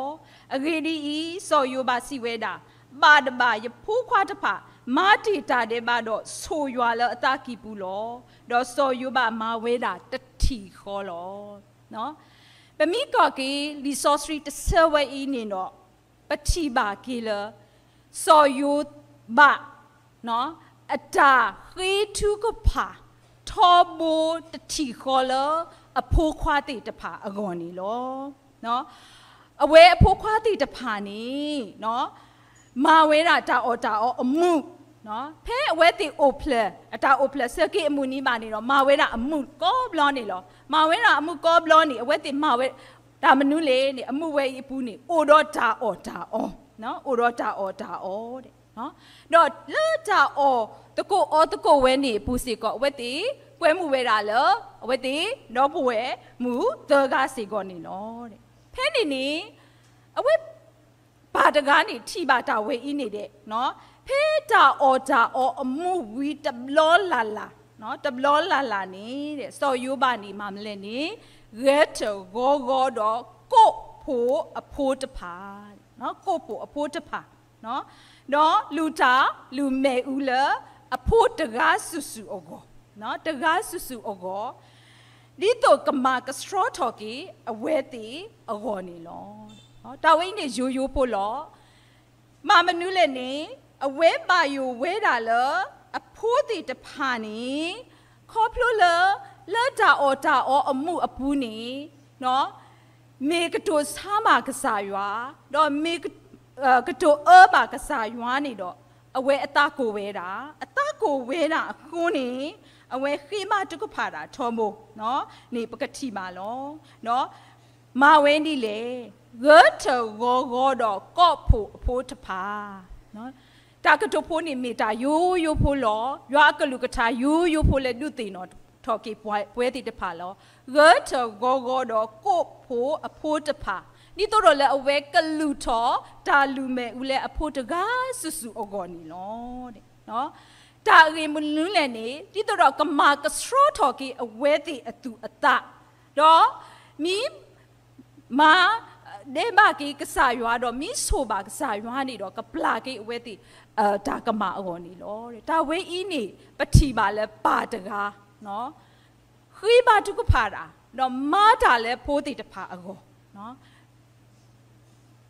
အဂ့ၢ်ဒ်အံၤ, စီၤယိၤဘးစံးဝဲဒၣ်, ဘၣ်တဘၣ်ယဖိခွါတဖၣ် မၤတ့ၢ်တၢ်ဒဲးဘးဒီး ဆိၣ်ယွၤလၢအသးကံၢ်ပူၤလီၤ. ဒီးစီၤယိၤဘးမၤဝဲဒၣ်တထံၣ်ဃီလီၤ. ပမ့ၢ်ကွၢ်က့ၤ လံာ်စီဆှံတဆၢဝဲအံၤန့ၣ်ဒီး ပထံၣ်ဘၣ်က့ၤလၢ စီၤယိၤဘး အတၢ်ဃ့ထုကဖၣ် ထီဘိတထံၣ်ဃီလၢ အဖိခွါသ့ၣ်တဖၣ်အဂီၢ်န့ၣ်လီၤ. အဝဲအဖိခွါသ့ၣ်တဖၣ်န့ၣ် မၤဝဲဒၣ်တၢ်အီၣ်တၢ်အီအမူး, ဖဲအဝဲသ့ၣ်အိၣ်ဖျဲၣ် အတၢ်အိၣ်ဖျဲၣ်ဆၢက့ၤအမုၢ်နံၤဘၣ်န့ၣ်ဒီး မၤဝဲဒၣ်အမူးကိးဘျီန့ၣ်လီၤ. မၤဝဲဒၣ်အမူးကိးဘျီန့ၣ် အဝဲသ့ၣ်မၤဝဲ တၢ်မနုၤလဲၣ်န့ၣ် အမူးဝဲအံၤအပူၤန့ၣ် အိၣ်ဒီးတၢ်အီၣ်တၢ်အီ, အိၣ်ဒီးတၢ်အီၣ်တၢ်အီ ဒီးလၢတၢ်အီၣ်သကိးအီသကိးဝဲန့ၣ်အပူၤစ့ၢ်ကီး အဝဲသ့ၣ်ကွဲမုာ်ဝဲဒၣ်လၢ အဝဲသ့ၣ်ဒီပုၢ်ဝဲၢ်မုၣ်သၢဂၤစ့ၢ်ကီးန့ၣ်လီၤ. ဖဲန့ၣ်န့ၣ် အဝဲ ပၢ်တဂၤန့ၣ်ထံၣ်ဘၣ်တၢ်ဝဲအံၤန့ၣ်ဒီး ဖဲတၢ်အီၣ်တၢ်အီအမူးဝံၤတဘျီလၢ်လၢ်, တဘျီလၢ်လၢ်န့ၣ် စီၤယိၤဘးန့ၣ် မၤမလဲၣ်န့ၣ် ဂဲၤထၢၣ်ဂီၤဂီၤဒီးကိးဖှိၣ်အဖိတဖၣ်, ကိးဖှိၣ်အဖိတဖၣ် ဒီးလူၤတၢ်လူၤမ့ၣ်အူလၢ အဖိတဂၤစုာ်စုာ်အဂီၢ်, တဂၤစုာ်စုာ်အဂီၢ်, ဒ်သိးကမၤကဆှီထီၣ်က့ၤအဝဲသ့ၣ်အဂီၢ်န့ၣ်လီၤ. တၢ်ဝဲအံၤန့ၣ်ယိယိဖိလီၤ. ဘၣ်မနုၤလဲၣ်န့ၣ် အဝဲဘၣ်ယိၣ်ဝဲဒၣ်လၢ အဖိသ့ၣ်တဖၣ်န့ၣ် ခီဖျိလၢ လၢတၢ်အီၣ်တၢ်အီအမူးအပူၤန့ၣ် မ့ၢ်ကတိၤဆါဘၣ်ကစၢ်ယွၤ, ဒီးမ့ၢ်ကတိၤအၢဘၣ်ကစၢ်ယွၤန့ၣ်ဒီး အဝဲအသးကိၢ်ဝဲဒၣ်, အသးကိၢ်ဝဲဒၣ်အဃိန့ၣ် အဝဲဃ့ဘါထုကဖၣ်တၢ်ထီဘိန့ၣ် ပကထံၣ်ဘၣ်လီၤ. မၤဝဲဒ်လဲၣ်, ဂဲၤထၢၣ်ဂီၤဂီၤဒီးကိးဖှိၣ်အဖိတဖၣ် တၢ်ကတိၤဖိန့ၣ်မ့ၢ်တၢ်ယိယိဖိလီၤ. ယွၤအကလုၢ်ကထါယိယိဖိလၢဒုးသ့ၣ်နီၣ်ထီၣ်က့ၤပှၤပဝဲသ့ၣ်တဖၣ်လီၤ. ဂဲၤထၢၣ်ဂီၤဂီၤဒီးကိးဖှိၣ်အဖိတဖၣ်, ဒ်သိးဒီးလၢအဝဲကလူၤထီၣ်တၢ်လူၤမ့ၣ်အူလၢအဖိတဂၤစုာ်စုာ်အဂီၢ်န့ၣ်လီၤ. တၢ်အဂ့ၢ်မနုၤလဲၣ်န့ၣ် ဒ်သိးဒီးကမၤကဆှီထီၣ်က့ၤအဝဲသ့ၣ်အသူၣ်အသး, ဒီးမ့ၢ် မၤဒဲးဘးက့ၤကစၢ်ယွၤဒီး မ့ၢ်ဆိၣ်ဘၣ်ကစၢ်ယွၤန့ၣ်ဒီး ကပျၢ်က့ၤအဝဲသ့ၣ် တၢ်ကမၣ်အဂီၢ်န့ၣ်လီၤ. တၢ်ဝဲအံၤန့ၣ် ပထံၣ်ဘၣ်လၢပၢ်တဂၤ ဃ့ဘါထုကဖၣ်တၢ် ဒီးမၤတၢ်လၢဖိသ့ၣ်တဖၣ်အဂီၢ်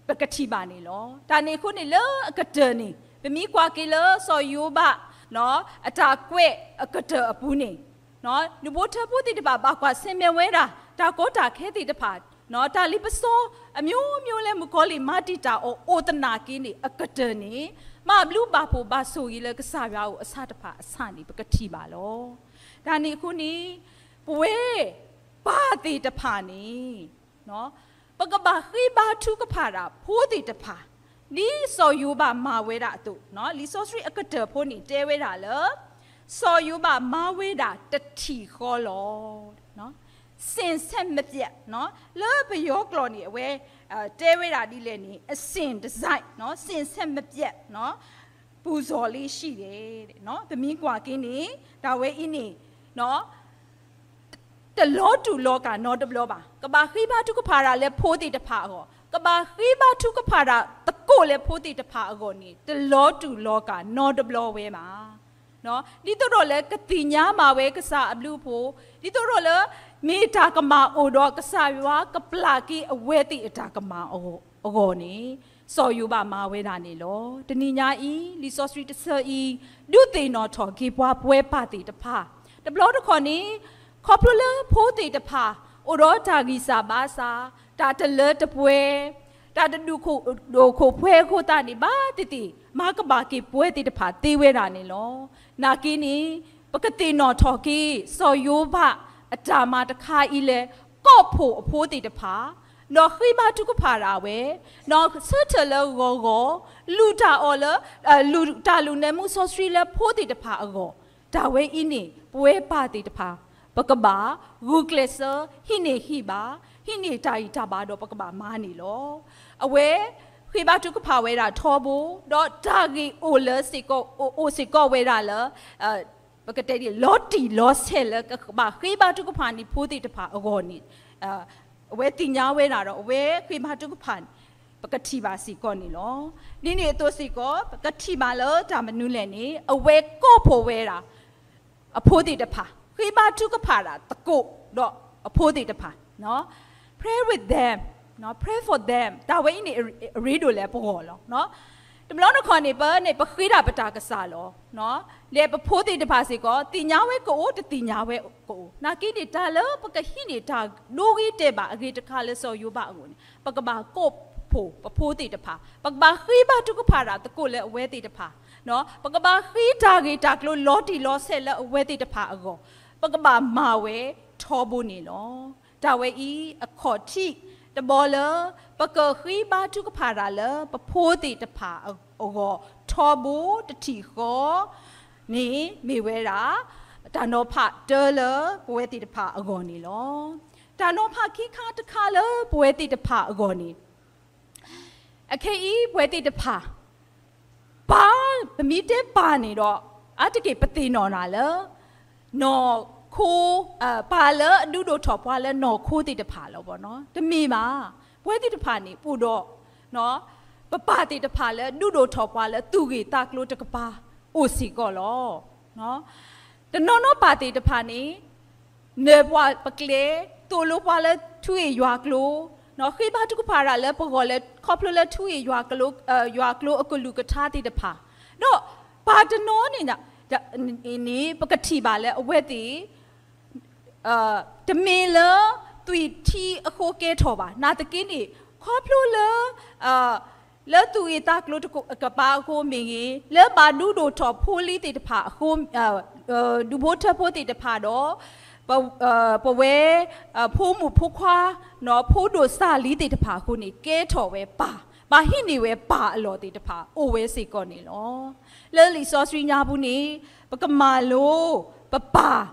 ပကထံၣ်ဘၣ်န့ၣ်လီၤ. တၢ်န့ၣ်အဃိန့ၣ် လၢအကတၢၢ်န့ၣ် ပမ့ၢ်ကွၢ်က့ၤလၢစီၤယိၤဘး အတၢ်ကွဲးအကတၢၢ်အပူၤန့ၣ် ဒူၣ်ဖိထၢဖိသ့ၣ်တဖၣ် ဘၣ်ကွၢ်ဆၢၣ်မဲာ်ဝဲဒၣ် တၢ်ကီတၢ်ခဲသ့ၣ်တဖၣ်, တၢ်လ့ပစီ အမျိုးမျိုးလၢမုၣ်ကီၤလံၢ်မၤတံာ်တာ်အီၤအိၣ်သနာ်က့န့ၣ် အကတၢၢ်န့ၣ် ဘၣ်ဘျုးဘၣ်ဖှိၣ်ဘၣ်ဆိၣ်ဂ့ၤလၢကစၢ်ယွၤအအိၣ်အဆၣ်တဖၣ်အဆၣ်န့ၣ် ပကထံၣ်ဘၣ်လီၤ. တၢ်န့ၣ်အဃိန့ၣ် ပဝဲပၢ်သ့ၣ်တဖၣ်န့ၣ် ပကဘၣ်ဃ့ဘါထုကဖၣ်တၢ်ဖိသ့ၣ်တဖၣ် ဒ်စီၤယိၤဘးမၤဝဲဒၣ်အသိး, လံာ်စီဆှံအကတၢၢ်ဖိန့ၣ်တဲဝဲဒၣ်လၢ စီၤယိၤဘးမၤဝဲဒၣ်တထံၣ်ဃီလီၤ. စင်ဆက်မပြတ်, လၢပယီၤကျိာ်န့ၣ် အဝဲတဲဝဲဒၣ်ဒ်လဲၣ်န့ၣ် အစဉ်တစိုက်, စင်ဆက်မပြတ် ပူၤစီၤလ့ၡံၣ်ဒဲး, ပမ့ၢ်ကွၢ်က့ၤန့ၣ် တၢ်ဝဲအံၤန့ၣ် တလီၤတူာ်လီၤကာ်နီတဘျီဘၣ်. ကဘၣ်ဃ့ဘါထုကဖၣ်တၢ်လၢဖိသ့ၣ်တဖၣ်အဂီၢ်, ကဘၣ်ဃ့ဘါထုကဖၣ်တၢ်သကိးလၢဖိသ့ၣ်တဖၣ်အဂီၢ်န့ၣ် တလီၤတူာ်လီၤကာ်နီတဘျီဝဲဘၣ်. ဒ်သိးဒီးလၢကသ့ၣ်ညါဘၣ်ဝဲကစၢ်အဘျုးအဖှိၣ်, ဒ်သိးဒီးလၢ မ့ၢ်တၢ်ကမၣ်အိၣ်ဒီးကစၢ်ယွၤကပျၢ်က့ၤအဝဲသ့ၣ်အတၢ်ကမၣ်အဂီၢ်န့ၣ် စီၤယိၤဘးမၤဝဲဒၣ်န့ၣ်လီၤ. တနံၤညါအံၤ လံာ်စီဆှံတဆၢအံၤ ဒုးသ့ၣ်နီၣ်ထီၣ်က့ၤပှၤပဝဲပၢ်သ့ၣ်တဖၣ်, တဘျီတခီၣ်န့ၣ် ခီဖျိလၢဖိသ့ၣ်တဖၣ် အိၣ်ဒီးတၢ်ဂံၢ်စၢ်ဘါစၢ်, တၢ်တလၢတပှဲၤ, တၢ်တဒူၣ်ခိၣ်ဒိၣ်ခိၣ်ပှဲၤအဃိသတးန့ၣ် ဘၣ်သ့ၣ်သ့ၣ် မၤကဘၣ်က့ၤပဝဲသ့ၣ်တဖၣ်သ့ဝဲဒၣ်န့ၣ်လီၤ. နာ်က့န့ၣ် ပကသ့ၣ်နီၣ်ထီၣ်က့ၤ စီၤယိၤဘး အတၢ်မၤတခါအံၤလၢ ကိးဖှိၣ်အဖိသ့ၣ်တဖၣ်, ဒီးဃ့ဘါထုကဖၣ်ဒၣ်ဝဲ, ဒီးဆၢထၢၣ်လၢဂီၤဂီၤ, လူၤတၢ်အီၤလၢ လူၤတၢ်လူၤနၢမူစီဆှံလၢဖိသ့ၣ်တဖၣ်အဂီၢ်, တၢ်ဝဲအံၤန့ၣ် ပဝဲပၢ်သ့ၣ်တဖၣ် ပကဘၣ်ဂုာ်ကျဲးစၢး ဟံးန့ၢ်ဟံးဘၣ်, ဟံးန့ၢ်တၢ်ဂံၢ်တၢ်ဘါဒီးပကဘၣ်မၤန့ၣ်လီၤ. အဝဲ ဃ့ဘါထုကဖၣ်ဝဲဒၣ်ထီဘိ, ဒီးတၢ်ဂ့ၢ်အိၣ်လၢစ့ၢ်ကီး အိၣ်စ့ၢ်ကီးဝဲဒၣ်လၢ ပကတဲဒ် လီၤတံၢ်လီၤဆဲးလၢကဘၣ်ဃ့ဘါထုကဖၣ်န့ၣ်ဖိသ့ၣ်တဖၣ်အဂီၢ်န့ၣ် အဝဲသ့ၣ်ညါဝဲဒၣ်ဒီး အဝဲဃ့ဘါထုကဖၣ်န့ၣ် ပကထံၣ်ဘၣ်စ့ၢ်ကီးန့ၣ်လီၤ. ဒ်န့ၣ်အသိးစ့ၢ်ကီး ပကထံၣ်ဘၣ်လၢတၢ်မနုၤလဲၣ်န့ၣ် အဝဲကိးဖှိၣ်ဝဲဒၣ် အဖိသ့ၣ်တဖၣ်, ဃ့ဘါထုကဖၣ်တၢ်သကိးဒီးအဖိသ့ၣ်တဖၣ်, pray with them, pray for them, တၢ်ဝဲအံၤန့ၣ် အရ့ဒိၣ်လၢပဂီၢ်လီၤ. တဘျီတခီၣ်န့ၣ် ပန့ၣ် ပဃ့ဒၣ်ပတၢ်ကစၢ်လီၤ. ဒီးပဖိသ့ၣ်တဖၣ်စ့ၢ်ကီး သ့ၣ်ညါဝဲကအိၣ် တသ့ၣ်ညါဝဲကအိၣ်, နာ်က့န့ၣ် တၢ်လၢပကဟံးန့ၢ်တၢ်ဒိဂ့ၤတဲာ်ဘၣ်အဂ့ၤတခါလၢစီၤယိၤဘးအဂီၢ်န့ၣ် ပကဘၣ်ကိးဖှိၣ်ပဖိသ့ၣ်တဖၣ်, ပကဘၣ်ဃ့ဘါထုကဖၣ်တၢ်သကိးလၢအဝဲသ့ၣ်တဖၣ်, ပကဘၣ်ဃ့တၢ်ဂ့ၢ်တၢ်ကျိၤလီၤတံၢ်လီၤဆဲးလၢအဝဲသ့ၣ်တဖၣ်အဂီၢ်, ပကဘၣ်မၤဝဲထီဘိန့ၣ်လီၤ. တၢ်ဝဲအံၤအခီၣ်ထံးတဘီလၢ ပကဃ့ဘါထုကဖၣ်တၢ်လၢပဖိသ့ၣ်တဖၣ်အဂီၢ် ထီဘိတထံၣ်ဃီန့ၣ် မ့ၢ်ဝဲဒၣ် တၢ်နီၤဖးတၢလၢပဝဲသ့ၣ်တဖၣ်အဂီၢ်န့ၣ်လီၤ. တၢ်နီၤဖးခံခါတခါလၢပဝဲသ့ၣ်တဖၣ်အဂီၢ်န့ၣ် အခဲအံၤပဝဲသ့ၣ်တဖၣ် ပၢ်, ပမ့ၢ်တဲပၢ်န့ၣ်ဒီး အါတက့ၢ်ပသ့ၣ်နီၣ်နၤလၢ နီၢ်ခိ, ပၢ်လၢအဒုးဒိၣ်ထီၣ်ပှၤလၢနီၢ်ခိသ့ၣ်တဖၣ်လီၤ. တမ့ၢ်ဘၣ်, ပဝဲသ့ၣ်တဖၣ်န့ၣ် အိၣ်ဒီး ပပၢ်သ့ၣ်တဖၣ်လၢဒုးဒိၣ်ထီၣ်ပှၤလၢသူၣ်ဂ့ၢ်သးကျိၤတကပၤအိၣ်စ့ၢ်ကီးလီၤ. တနီၤနီၤပၢ်သ့ၣ်တဖၣ်န့ၣ် နၢ်ပှၤပကျဲ, သိၣ်လိပှၤလၢထူဧိၤယွၤကျိၤ, ဃ့ဘါထုကဖၣ်တၢ်လၢပဂီၢ်လၢ ခီဖျိလၢထူဧိၤယွၤကျိၤအကလုၢ်ကထါသ့ၣ်တဖၣ်, ဒီးပၢ်တနီၤန့ၣ် န့ၣ် ပကထံၣ်ဘၣ်လၢအဝဲသ့ၣ် တမ့ၢ်လၢသွံၣ်ထံအဃိကဲထီၣ်ဘၣ်. နာ်သက့န့ၣ် ခီဖျိလၢ လၢသူၣ်ဂ့ၢ်သးကျိၤတကပၤအဃိမ့ၢ်ဂ့ၤ, လၢဘၣ်ဒုးဒိၣ်ထီၣ်ဖိလံၤသ့ၣ်တဖၣ်အဃိ, ဒူၣ်ဖိထၢဖိသ့ၣ်တဖၣ်ဒီး ပဝဲ ဖိမုၣ်ဖိခွါ ဖိဒိၣ်စၢ်လံၤသ့ၣ်တဖၣ်အဃိန့ၣ် ကဲထီၣ်ဝဲပၢ်, ဘၣ်ဟံးန့ၢ်ဝဲပၢ်အလီၢ်သ့ၣ်တဖၣ် အိၣ်ဝဲစ့ၢ်ကီးန့ၣ်လီၤ. လၢလံာ်စီဆှံညါပူၤန့ၣ် ပကမၤလိ ပပၢ်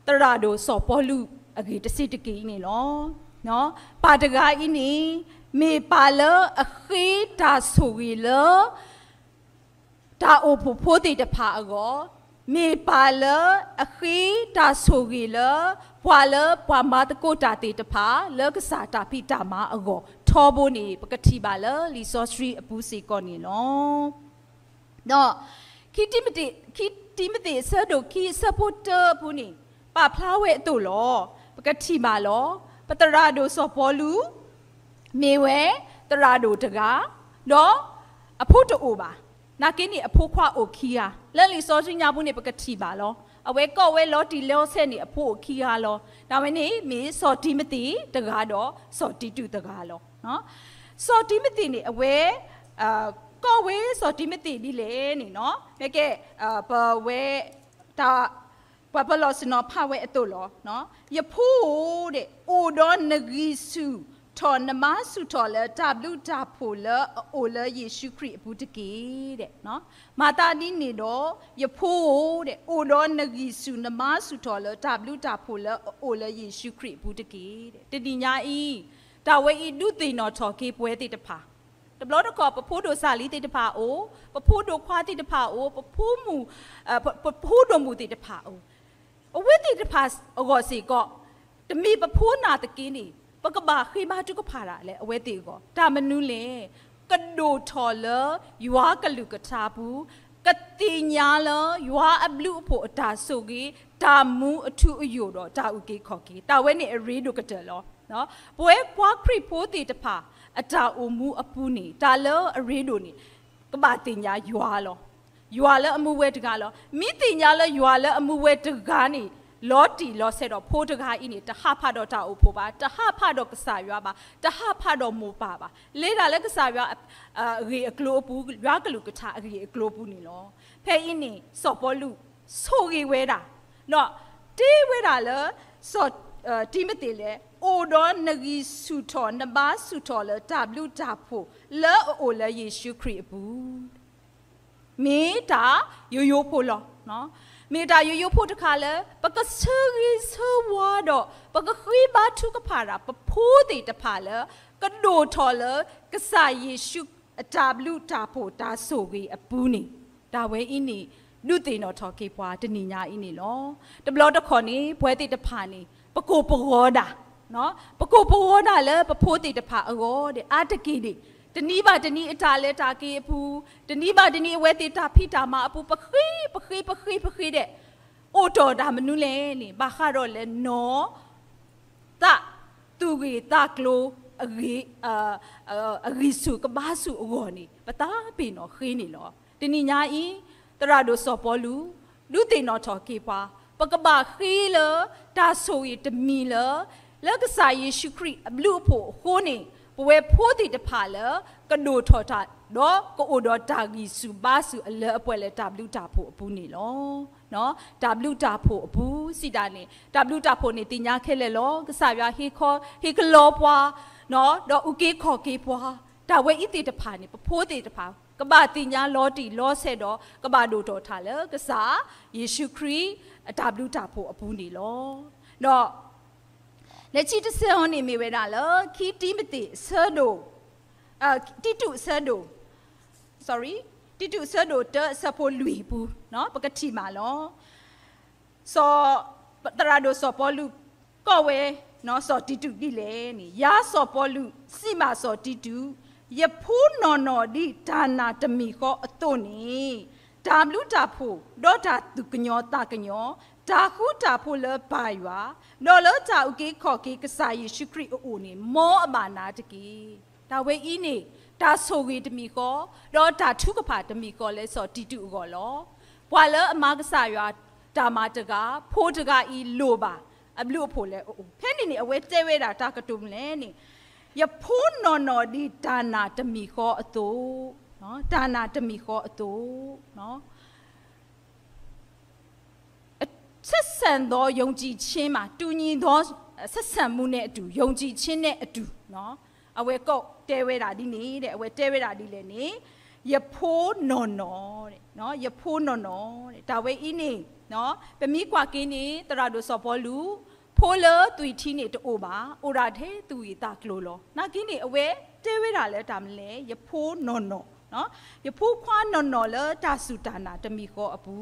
သရၣ်ဒိၣ်စီၤပီလူးအဂ့ၢ်တဆံးတက့ၢ်အံၤန့ၣ်လီၤ. ပၢ်တဂၤအံၤန့ၣ် မ့ၢ်ပၢ်လၢအဃ့တၢ်ဆိၣ်ဂ့ၤလၢ တၢ်အိၣ်ဖှိၣ်ဖိသ့ၣ်တဖၣ်အဂီၢ်, မ့ၢ်ပၢ်လၢအဃ့တၢ်ဆိၣ်ဂ့ၤလၢ ပှၤလၢပှၤမၤသကိးတၢ်သ့ၣ်တဖၣ် လၢကစၢ်တၢ်ဖံးတၢ်မၤအဂီၢ် ထီဘိန့ၣ် ပကထံၣ်ဘၣ်လၢလံာ်စီဆှံအပူၤစ့ၢ်ကီးန့ၣ်လီၤ. ဒီး ခံတံၤမသ့း ခံတံၤမသ့းအဆၢဒိၣ်ခံအဆၢဖိတၢအပူၤန့ၣ် ပာ်ဖျါဝဲအသိးလီၤ. ပကထံၣ်ဘၣ်လီၤ. ပသရၣ်ဒိၣ်စီၤပီလူး မ့ၢ်ဝဲသရၣ်ဒိၣ်တဂၤ, ဒီးအဖိတအိၣ်ဘၣ်. နာ်က့န့ၣ် အဖိခွါအိၣ်ခံဂၤ, လၢလံာ်စီဆှံညါပူၤန့ၣ် ပကထံၣ်ဘၣ်လီၤ. အဝဲကိးဝဲလီၤတံၢ်လီၤဆဲးန့ၣ် အဖိအိၣ်ခံဂၤလီၤ. တၢ်ဝဲန့ၣ်မ့ၢ်စီၤတံၤမသ့းတဂၤဒီး စီၤတံတူးတဂၤလီၤ. စီၤတံၤမသ့းန့ၣ် အဝဲ ကိးဝဲစီၤတံၤမသ့းဒ်လဲၣ်န့ၣ်, မ့ၢ်ကဲ ပဝဲ တၢ် ပှၤပလီၢ်ဆ့ၣ်နီၤဖးဝဲအသိးလီၤ. ယဖိဧၢ, အိၣ်ဒီးနဂံၢ်ဆူၣ်ထီၣ်နမါဆူၣ်ထီၣ်လၢတၢ်ဘျုးတၢ်ဖှိၣ်လၢအအိၣ်လၢယ့ၣ်ၡူးခရံာ်အပူၤတက့ၢ်. မၤသးဒ်န့ၣ်ဒီး ယဖိဧၢ, အိၣ်ဒီးနဂံၢ်ဆူၣ်နမါဆူၣ်ထီၣ်လၢတၢ်ဘျုးတၢ်ဖှိၣ်လၢအအိၣ်လၢယ့ၣ်ၡူးခရံာ်အပူၤတက့ၢ်. တနံၤညါအံၤ တၢ်ဝဲအံၤဒုးသ့ၣ်နီၣ်ထီၣ်က့ၤပဝဲသ့ၣ်တဖၣ်, တဘျီတခီၣ် ပဖိဒိၣ်စၢ်လံၤသ့ၣ်တဖၣ်အိၣ်, ပဖိဒိၣ်ခွါသ့ၣ်တဖၣ်အိၣ်, ပဖိမုၣ် ပဖိဒိၣ်မုၣ်သ့ၣ်တဖၣ်အိၣ်, အဝဲသ့ၣ်တဖၣ်အဂီၢ်စ့ၢ်ကီး တမ့ၢ်ပဖိနာ်သက့န့ၣ် ပကဘၣ်ဃ့ဘါထုကဖၣ်တၢ်လၢအဝဲသ့ၣ်အဂီၢ်, တၢ်မနုၤလဲၣ်, ကဒိၣ်ထီၣ်လၢယွၤကလုၢ်ကထါပူၤ, ကသ့ၣ်ညါလၢယွၤအဘျုးအဖှိၣ်အတၢ်ဆိၣ်ဂ့ၤ, တၢ်မူအထူအယိာ်ဒီးတၢ်အုၣ်က့ၤခီၣ်က့ၤ, တၢ်ဝဲန့ၣ်အရ့ဒိၣ်ကတၢၢ်လီၤ. ပဝဲပှၤခရံာ်ဖိသ့ၣ်တဖၣ် အတၢ်အိၣ်မူအပူၤန့ၣ် တၢ်လၢအရ့ဒိၣ်န့ၣ် ကဘၣ်သ့ၣ်ညါယွၤလီၤ. ယွၤလၢအမူဝဲတဂၤလီၤ. မ့ၢ်သ့ၣ်ညါလၢယွၤလၢအမူဝဲတဂၤန့ၣ် လီၤတံၢ်လီၤဆဲးဒီး ဖိတဂၤအံၤန့ၣ် တဟးဖးဒီးတၢ်အိၣ်ဖှိၣ်ဘၣ်, တဟးဖးဒီးကစၢ်ယွၤဘၣ်, တဟးဖးဒီးမိၢ်ပၢ်ဘၣ်, လဲၤတၢ်လၢကစၢ်ယွၤအဂ့ၢ်အကျိၤအပူၤ, ယွၤကလုၢ်ကထါအဂ့ၢ်အကျိၤအပူၤန့ၣ်လီၤ. ဖဲအံၤန့ၣ် စီၤပီလူး ဆိၣ်ဂ့ၤဝဲဒၣ် ဒီးတ့ဝဲဒၣ်လၢ စီၤ တံၤမသ့းလဲၣ်, အိၣ်ဒီးနဂံၢ်ဆူၣ်ထီၣ်နဘါဆူၣ်ထီၣ်လၢတၢ်ဘျုးတၢ်ဖှိၣ်လၢအအိၣ်လၢယ့ၣ်ၡူးခရံာ်အပူၤ, မ့ၢ်တၢ်ယိယိဖိလီၤ. မ့ၢ်တၢ်ယိယိဖိတခါလၢ ပကဆၢဂ့ၤဆၢဝါဒီး ပကဃ့ဘါထုကဖၣ်တၢ် ပဖိသ့ၣ်တဖၣ်လၢ ကဒိၣ်ထီၣ်လၢ ကစၢ်ယ့ၣ်ၡူးအတၢ်ဘျုးတၢ်ဖှိၣ်တၢ်ဆိၣ်ဂ့ၤအပူၤန့ၣ်, တၢ်ဝဲအံၤန့ၣ် ဒုးသ့ၣ်နီၣ်ထီၣ်က့ၤပှၤတနံၤညါအံၤန့ၣ်လီၤ. တဘျီတခီၣ်န့ၣ် ပဝဲသ့ၣ်တဖၣ်န့ၣ် ပကိၢ်ပဂီၤဒၣ် ပကိၢ်ပဂီၤဒၣ်လၢပဖိသ့ၣ်တဖၣ်အဂီၢ်ဒီး အါတက့ၢ်န့ၣ် တနံၤဘၣ်တနံၤအတၢ်လဲၤတၢ်က့ၤအပူၤ, တနံၤဘၣ်တနံၤအဝဲသ့ၣ်တၢ်ဖံးတၢ်မၤအပူၤ ပဃ့ ပဃ့ ပဃ့ ပဃ့ဒဲး, အိၣ်တီၢ်တၢ်မနုၤလဲၣ်န့ၣ် ဘၣ်ဃးဒီးလၢနီၢ် သး သူၣ်ဂ့ၢ်သးကျိၤ အဂံၢ်ဆူၣ်ကဘါဆူၣ်အဂီၢ်န့ၣ် ပသးပ့ၤနီၣ်ဃ့န့ၣ်လီၤ. တနံၤညါအံၤ သရၣ်ဒိၣ်စီၤပီလူး ဒုးသ့ၣ်နီၣ်ထီၣ်က့ၤပှၤ ပကဘၣ်ဃ့လၢ တၢ်ဆိၣ်ဂ့ၤတမံၤလၢ လၢကစၢ်ယ့ၣ်ၡူးခရံာ်အဘျုးအဖှိၣ်အဃိန့ၣ် ပဝဲဖိသ့ၣ်တဖၣ်လၢ ကဒိၣ်ထီၣ်တၢ် ဒီးကအိၣ်ဒီးတၢ်ဂံၢ်ဆူၣ်ဘါဆူၣ်အလၢအပှဲၤလၢတၢ်ဘျုးတၢ်ဖှိၣ်အပူၤန့ၣ်လီၤ. တၢ်ဘျုးတၢ်ဖှိၣ်အပူၤစံးဒၣ်န့ၣ် တၢ်ဘျုးတၢ်ဖှိၣ်န့ၣ် သ့ၣ်ညါခဲလၢာ်လီၤ. ကစၢ်ယွၤဟ့ၣ်ခီ ဟ့ၣ်ကလီပှၤ ဒီးအုၣ်က့ၤခီၣ်က့ၤပှၤ, တၢ်ဝဲအံၤသ့ၣ်တဖၣ်န့ၣ် ပဖိသ့ၣ်တဖၣ် ကဘၣ်သ့ၣ်ညါလီၤတံၢ်လီၤဆဲးဒီး ကဘၣ်ဒိၣ်ထီၣ်တၢ်လၢကစၢ်ယ့ၣ်ၡူးခရံာ် အတၢ်ဘျုးတၢ်ဖှိၣ်အပူၤန့ၣ်လီၤ. ဒီး လၢခံတဆၢအံၤန့ၣ်မ့ၢ်ဝဲဒၣ်လၢ ခံတံၤမသ့းအဆၢဒိၣ် တံတူးအဆၢဒိၣ် sorry တံတူးအဆၢဒိၣ်တၢအဆၢဖိလွံၢ်အပူၤ ပကထံၣ်မးလီၤ. စီၤ သရၣ်ဒိၣ်စီၤပီလူး ကိးဝဲ စီၤတံတူးဒ်လဲၣ်န့ၣ် ယၤစီၤပီလူး စံးဘၣ်စီၤတံတူး, ယဖိနီၢ်နီၢ်ဒ်တၢ်နာ်တမံၤဃီအသိးန့ၣ် တၢ်ဘျုးတၢ်ဖှိၣ် ဒီးတၢ်သူၣ်ကညီၤသးကညီၤ, တၢ်ဃူတၢ်ဖိးလၢပၢ်ယွၤ, ဒီးလၢတၢ်အုၣ်က့ၤခီၣ်က့ၤကစၢ်ယ့ၣ်ၡူးခရံာ်အအိၣ်န့ၣ် မ်အဘၣ်နၤတက့ၢ်. တၢ်ဝဲအံၤန့ၣ် တၢ်ဆိၣ်ဂ့ၤတမံၤဃီ, ဒီးတၢ်ထုကဖၣ်တမံၤဃီလၢစီၤတံတူးအဂီၢ်လီၤ. ပှၤလၢအမၤကစၢ်ယွၤတၢ်မၤတဂၤ, ဖိတဂၤအံၤလိၣ်ဘၣ် အဘျုးအဖှိၣ်လၢအအိၣ်. ဖဲန့ၣ်န့ၣ် အဝဲတဲဝဲဒၣ်တၢ်ကတိၤမနုၤလဲၣ်န့ၣ်, ယဖိနီၢ်နီၢ်ဒ်တၢ်နာ်တမံၤဃီအသိး, တၢ်နာ်တမံၤဃီအသိး ဆက်ဆံသောယုံကြည်ခြင်းမှာ တူညီသောဆက်ဆံမှုနဲ့အတူ, ယုံကြည်ခြင်းနဲ့အတူ, အဝဲကိးတဲဝဲဒၣ်ဒ်န့ၣ်, အဝဲတဲဝဲဒၣ်ဒ်လဲၣ်န့ၣ်, ယဖိနီၢ်နီၢ်, ယဖိနီၢ်နီၢ်, တၢ်ဝဲအံၤန့ၣ် ပမ့ၢ်ကွၢ်က့ၤန့ၣ် သရၣ်ဒိၣ်စီၤပီလူး ဖိလၢသွံၣ်ထံန့ၣ်တအိၣ်ဘၣ်, အိၣ်ဒၣ်ထဲသူၣ်ဂ့ၢ်သးကျိၤလီၤ. နာ်က့န့ၣ် အဝဲတဲဝဲဒၣ်လၢတၢ်မနုၤလဲၣ်, ယဖိနီၢ်နီၢ်, ယဖိခွါနီၢ်နီၢ်လၢတၢ်စူၢ်တၢ်နာ်တမံၤဃီအပူ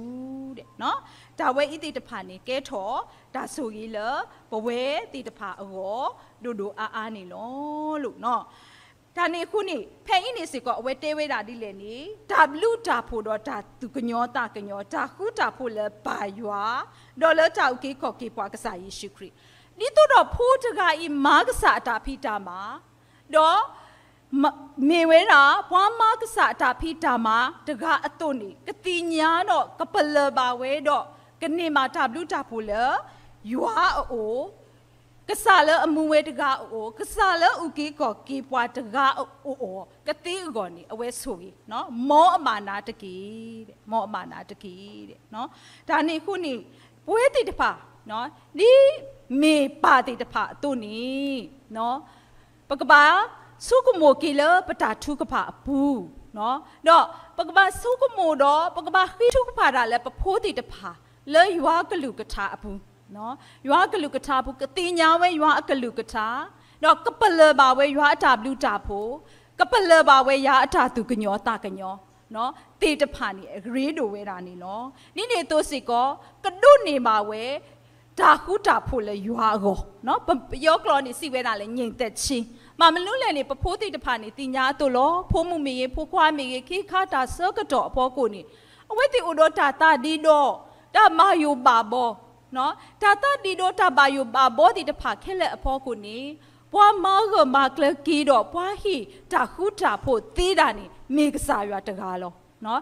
ၤ, တၢ်ဝဲအံၤသ့ၣ်တဖၣ်န့ၣ် ကဲထီၣ်တၢ်ဆိၣ်ဂ့ၤလၢပဝဲသ့ၣ်တဖၣ်အဂီၢ် ဒိၣ်ဒိၣ်အါအါန့ၣ်လီၤ. တၢ်န့ၣ်အဃိန့ၣ် ဖဲအံၤန့ၣ်စ့ၢ်ကီး အဝဲတဲဝဲဒၣ်ဒ်လဲၣ်န့ၣ်, တၢ်ဘျုးတၢ်ဖှိၣ်ဒီးတၢ်သူၣ်ကညီၤသးကညီၤ, တၢ်ဃူတၢ်ဖိးလၢပၢ်ယွၤ, ဒီးလၢတၢ်အုၣ်က့ၤခီၣ်က့ၤပှၤကစၢ်ယ့ၣ်ၡူးခရံာ်, ဒ်သိးဒီးဖိတဂၤအံၤမၤကစၢ်အတၢ်ဖံးတၢ်မၤ, ဒီး မ့ၢ်ဝဲဒၣ် ပှၤမၤကစၢ်အတၢ်ဖံးတၢ်မၤတဂၤအသိးန့ၣ် ကသ့ၣ်ညါဒီးကပလၢၢ်ဘၣ်ဝဲဒီး ကန့ၢ်ဘၣ်တၢ်ဘျုးတၢ်ဖှိၣ်လၢ ယွၤအအိၣ်, ကစၢ်လၢအမူဝဲတဂၤအအိၣ်, ကစၢ်လၢအုၣ်က့ၤခီၣ်က့ၤပှၤတဂၤအအိၣ်ကသ့အဂီၢ်န့ၣ် အဝဲဆိၣ်ဂ့ၤ, မ်အဘၣ်နၤတက့ၢ်, မ်အဘၣ်နၤတက့ၢ်. တၢ်န့ၣ်အဃိန့ၣ် ပဝဲသ့ၣ်တဖၣ် ဒ်မ့ၢ်ပၢ်သ့ၣ်တဖၣ်အသိးန့ၣ် ပကဘၣ်ဆိကမိၣ်က့ၤလၢပတၢ်ထုကဖၣ်အပူၤ, ဒီးပကဘၣ်ဆိကမိၣ်ဒီး ပကဘၣ်ဃ့ထုကဖၣ်ဒၣ်လၢပဖိသ့ၣ်တဖၣ် လၢယွၤအကလုၢ်ကထါအပူၤ, ယွၤအကလုၢ်ကထါအပူၤ ကသ့ၣ်ညါဝဲယွၤအကလုၢ်ကထါ, ဒီးကပလၢၢ်ဘၣ်ဝဲယွၤအတၢ်ဘျုးတၢ်ဖှိၣ်, ကပလၢၢ်ဘၣ်ဝဲယွၤအတၢ်သူၣ်ကညီၤသးကညီၤ သ့ၣ်တဖၣ်န့ၣ် အရ့ဒိၣ်ဝဲဒၣ်န့ၣ်လီၤ. ဒ်န့ၣ်အသိးစ့ၢ်ကီး ကဒိးန့ၢ်ဘၣ်ဝဲ တၢ်ဃူတၢ်ဖိးလၢယွၤအဂီၢ်, ပယီၤကျိာ်န့ၣ် စံးဝဲဒၣ်လၢ ငြိမ်သက်ခြင်း, ဘၣ်မနုၤလဲၣ်န့ၣ် ပဖိသ့ၣ်တဖၣ်န့ၣ် သ့ၣ်ညါအသိးလီၤ. ဖိမုၣ်မ့ၢ်ဂ့ၤ ဖိခွါမ့ၢ်ဂ့ၤ ခ့ခါတၢ်ဆၢကတီၢ်အဖီခိၣ်န့ၣ် အဝဲသ့ၣ်အိၣ်ဒီးတၢ်သးဒ့ဒီး တၢ်ဘၣ်ယိၣ်ဘၣ်ဘီ တၢ်သးဒ့ဒီးတၢ်ဘၣ်ယိၣ်ဘၣ်ဘီသ့ၣ်တဖၣ်ခဲလၢာ်အဖီခိၣ်န့ၣ် ပှၤမၤဂၢၢ်မၤကျၢၤက့ၤဒီး ပှၤဟ့ၣ်တၢ်ဃူတၢ်ဖိးသ့ဒၣ်န့ၣ် မ့ၢ်ကစၢ်ယွၤတဂၤလီၤ.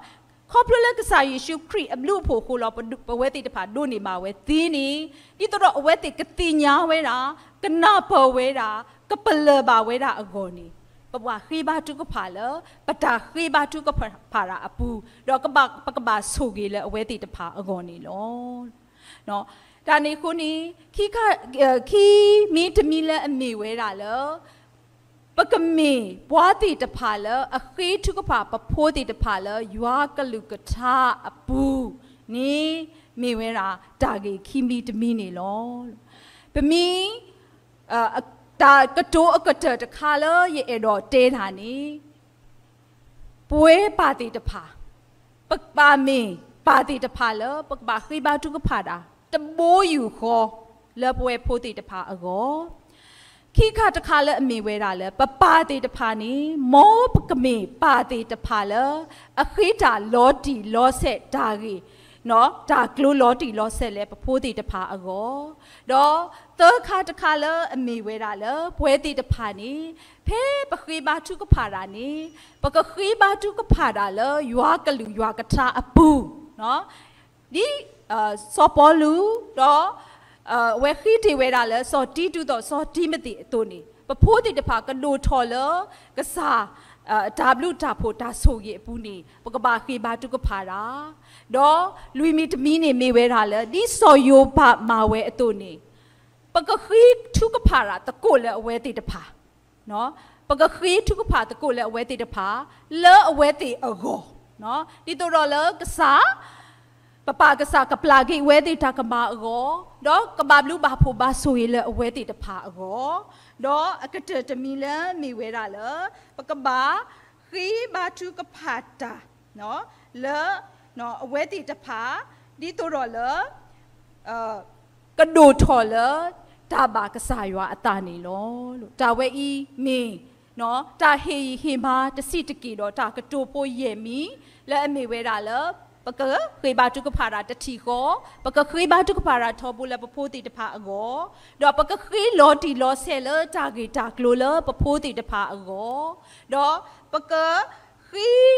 ခီဖျိလၢကစၢ်ယ့ၣ်ၡူးခရံာ်အဘျုးအဖှိၣ်အဃိလီၤ. ပဝဲသ့ၣ်တဖၣ်ဒိးန့ၢ်ဘၣ်ဝဲသ့န့ၣ် ဒ်သိးဒီးအဝဲသ့ၣ်ကသ့ၣ်ညါဝဲဒၣ်, ကနၢ်ပၢၢ်ဝဲဒၣ်, ကပလၢၢ်ဘၣ်ဝဲဒၣ်အဂီၢ်န့ၣ် ပဘၣ်ဃ့ဘါထုကဖၣ်လၢ ပတၢ်ဃ့ဘါထုကဖၣ်တၢ်အပူၤ, ဒီးပကဘၣ်ဆိၣ်ဂ့ၤလၢအဝဲသ့ၣ်တဖၣ်အဂီၢ်န့ၣ်လီၤ. တၢ်န့ၣ်အဃိန့ၣ် ခံ ခံမံၤတမံၤလၢအမ့ၢ်ဝဲဒၣ်လၢ ပကမ့ၢ်ပှၤသ့ၣ်တဖၣ်လၢအဃ့ထုကဖၣ်ပဖိသ့ၣ်တဖၣ်လၢယွၤကလုၢ်ကထါအပူၤန့ၣ် မ့ၢ်ဝဲဒၣ်တၢ်ဂ့ၢ်ခံမံၤတမံၤန့ၣ်လီၤ. ပမံၤ တၢ်ကတိၤအကတၢၢ်တခါလၢယအဲၣ်ဒိးတဲတၢ်န့ၣ် ပဝဲပၢ်သ့ၣ်တဖၣ်, ပကဘၣ်မ့ၢ်ပၢ်သ့ၣ်တဖၣ်လၢ ပကဘၣ်ဃ့ဘါထုကဖၣ်တၢ် တဘိယူၢ်ဃီ လၢပဝဲဖိသ့ၣ်တဖၣ်အဂီၢ်, ခံ ခံခါတခါလၢအမ့ၢ်ဝဲဒၣ်လၢ ပပၢ်သ့ၣ်တဖၣ်န့ၣ် မ်ပကမ့ၢ်ပၢ်သ့ၣ်တဖၣ်လၢ အဃ့တၢ်လီၤတံၢ်လီၤဆဲးတၢ်ဂ့ၢ် တၢ်ကျိၤလီၤတံၢ်လီၤဆဲးလၢပဖိသ့ၣ်တဖၣ်အဂီၢ်, ဒီးသၢခါတခါလၢအမ့ၢ်ဝဲဒၣ်လၢ ပဝဲသ့ၣ်တဖၣ်န့ၣ် ဖဲပဃ့ဘါထုကဖၣ်တၢ်န့ၣ် ပကဃ့ဘါထုကဖၣ်တၢ်လၢယွၤကလုၢ်ယွၤကထါအပူၤ ဒ် စီၤပီလူး ဒီး အဝဲဃ့တ့ၢ်ဝဲဒၣ်လၢစီၤတံတူးဒီးစီၤတံမသ့းအသိးန့ၣ် ပဖိသ့ၣ်တဖၣ်ကဒိၣ်ထီၣ်လၢ ကစၢ် တၢ်ဘျုးတၢ်ဖှိၣ်တၢ်ဆိၣ်ဂ့ၤအပူၤန့ၣ် ပကဘၣ်ဃ့ဘါထုကဖၣ်တၢ်, ဒီးလွံၢ်မံၤတမံၤန့ၣ်မ့ၢ်ဝဲဒၣ်လၢ ဒ်စီၤယိၤဘးမၤဝဲအသိးန့ၣ် ပကဃ့ထုကဖၣ်တၢ်သကိးလၢအဝဲသ့ၣ်တဖၣ် ပကဃ့ထုကဖၣ်သကိးလၢအဝဲသ့ၣ်တဖၣ် လၢအဝဲသ့ၣ်အဂီၢ်, ဒ်သိးဒီးလၢကစၢ် ပပၢ်ကစၢ်ကပျၢ်က့ၤအဝဲသ့ၣ်တၢ်ကမၣ်အဂီၢ်, ဒီးကဘၣ်ဘျုးဘၣ်ဖှိၣ်ဘၣ်ဆိၣ်ဂ့ၤလၢအဝဲသ့ၣ်တဖၣ်အဂီၢ်, ဒီးအကတၢၢ်တမံၤလၢမ့ၢ်ဝဲဒၣ်လၢ ပကဘၣ်ဃ့ဘါထုကဖၣ်တၢ် လၢ အဝဲသ့ၣ်တဖၣ် ဒ်သိးဒီးလၢ ကဒိၣ်ထီၣ်လၢ တၢ်ဘၣ်ကစၢ်ယွၤအသးန့ၣ်လီၤ. တၢ်ဝဲအံၤမ့ၢ် တၢ်ဟ့ၣ်ဂံၢ်ဟ့ၣ်ဘါတဆံးတက့ၢ်ဒီးတၢ်ကတိၤဖိယဲၢ်မံၤ လၢအမ့ၢ်ဝဲဒၣ်လၢ ပကဃ့ဘါထုကဖၣ်တၢ်တထံၣ်ဃီ, ပကဃ့ဘါထုကဖၣ်တၢ်ထီဘိလၢပဖိသ့ၣ်တဖၣ်အဂီၢ်, ဒီးပကဃ့လီၤတံၢ်လီၤဆဲးလၢတၢ်ဂ့ၢ်တၢ်ကျိၤလၢပဖိသ့ၣ်တဖၣ်အဂီၢ်, ဒီးပက ဃ့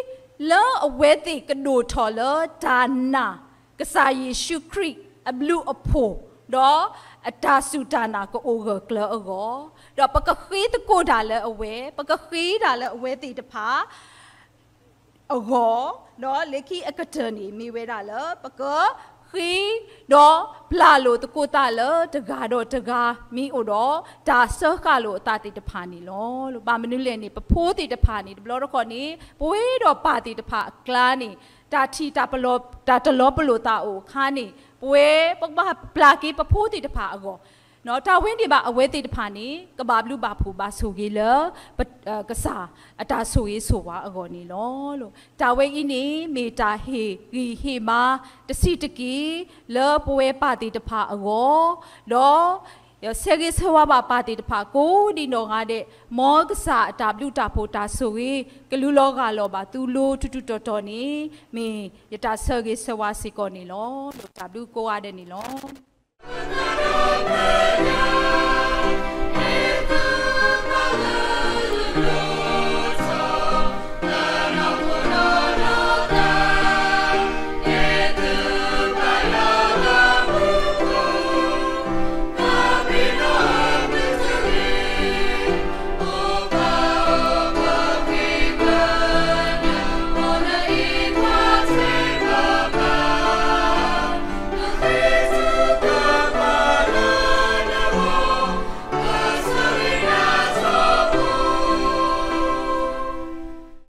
လၢအဝဲသ့ၣ်ကဒိၣ်ထီၣ်လၢတၢ်နာ် ကစၢ်ယ့ၣ်ၡူးခရံာ်အဘျုးအဖှိၣ်, ဒီးအတၢ်စူၢ်တၢ်နာ်ကအိၣ်ဂၢၢ်ကျၢၤအဂီၢ်, ဒီးပကဃ့သကိးတၢ်လၢအဝဲ, ပကဃ့တၢ်လၢအဝဲသ့ၣ်တဖၣ် အဂီၢ်, ဒီးလၢခံအကတၢၢ်န့ၣ် မ့ၢ်ဝဲဒၣ်လၢ ပကဃ့ ဒီးပျၢ်လိာ်သကိးသးလၢတဂၤဒီးတဂၤ မ့ၢ်အိၣ်ဒီး တၢ်စၢဃာ်လိာ်အသးသ့ၣ်တဖၣ်န့ၣ်လီၤ. ဘၣ်မနုၤလဲၣ်န့ၣ် ပဖိသ့ၣ်တဖၣ်န့ၣ် တဘျီတခီၣ်န့ၣ် ပဝဲဒီးပၢ်သ့ၣ်တဖၣ်အကျါန့ၣ် တၢ်ထံၣ် တၢ်တလီၤပလိာ်သးအိၣ်အခါန့ၣ် ပဝဲ ပကဘၣ်ပျၢ်က့ၤပဖိသ့ၣ်တဖၣ်အဂီၢ် တၢ်ဝဲန့ၣ်ဘၣ် အဝဲသ့ၣ်တဖၣ်န့ၣ် ကဘၣ်ဘျုးဘၣ်ဖှိၣ်ဘၣ်ဆိၣ်ဂ့ၤလၢ ကစၢ်အတၢ်ဆိၣ်ဂ့ၤဆိၣ်ဝါအဂီၢ်န့ၣ်လီၤ. တၢ်ဝဲအံၤန့ၣ် မ့ၢ်တၢ်ဟ့ၣ်ဂံၢ်ဟ့ၣ်ဘါတဆံးတက့ၢ် လၢပဝဲပၢ်သ့ၣ်တဖၣ်အဂီၢ်, ဒီး ဆၢဂ့ၤဆၢဝါဘၣ်ပၢ်သ့ၣ်တဖၣ်ကိးဒံနီၢ်ဂၤဒဲး, မ်ကစၢ်အတၢ်ဘျုးတၢ်ဖှိၣ်တၢ်ဆိၣ်ဂ့ၤ ကလူလီၤဂၢ်လီၤဘၣ်သုလိၤထူးထူးတီၤတီၤန့ၣ် မ့ၢ်ယတၢ်ဆၢဂ့ၤဆၢဝါစ့ၢ်ကီးန့ၣ်လီၤ. တၢ်ဘျုးကိးဂၤဒဲးန့ၣ်လီၤ.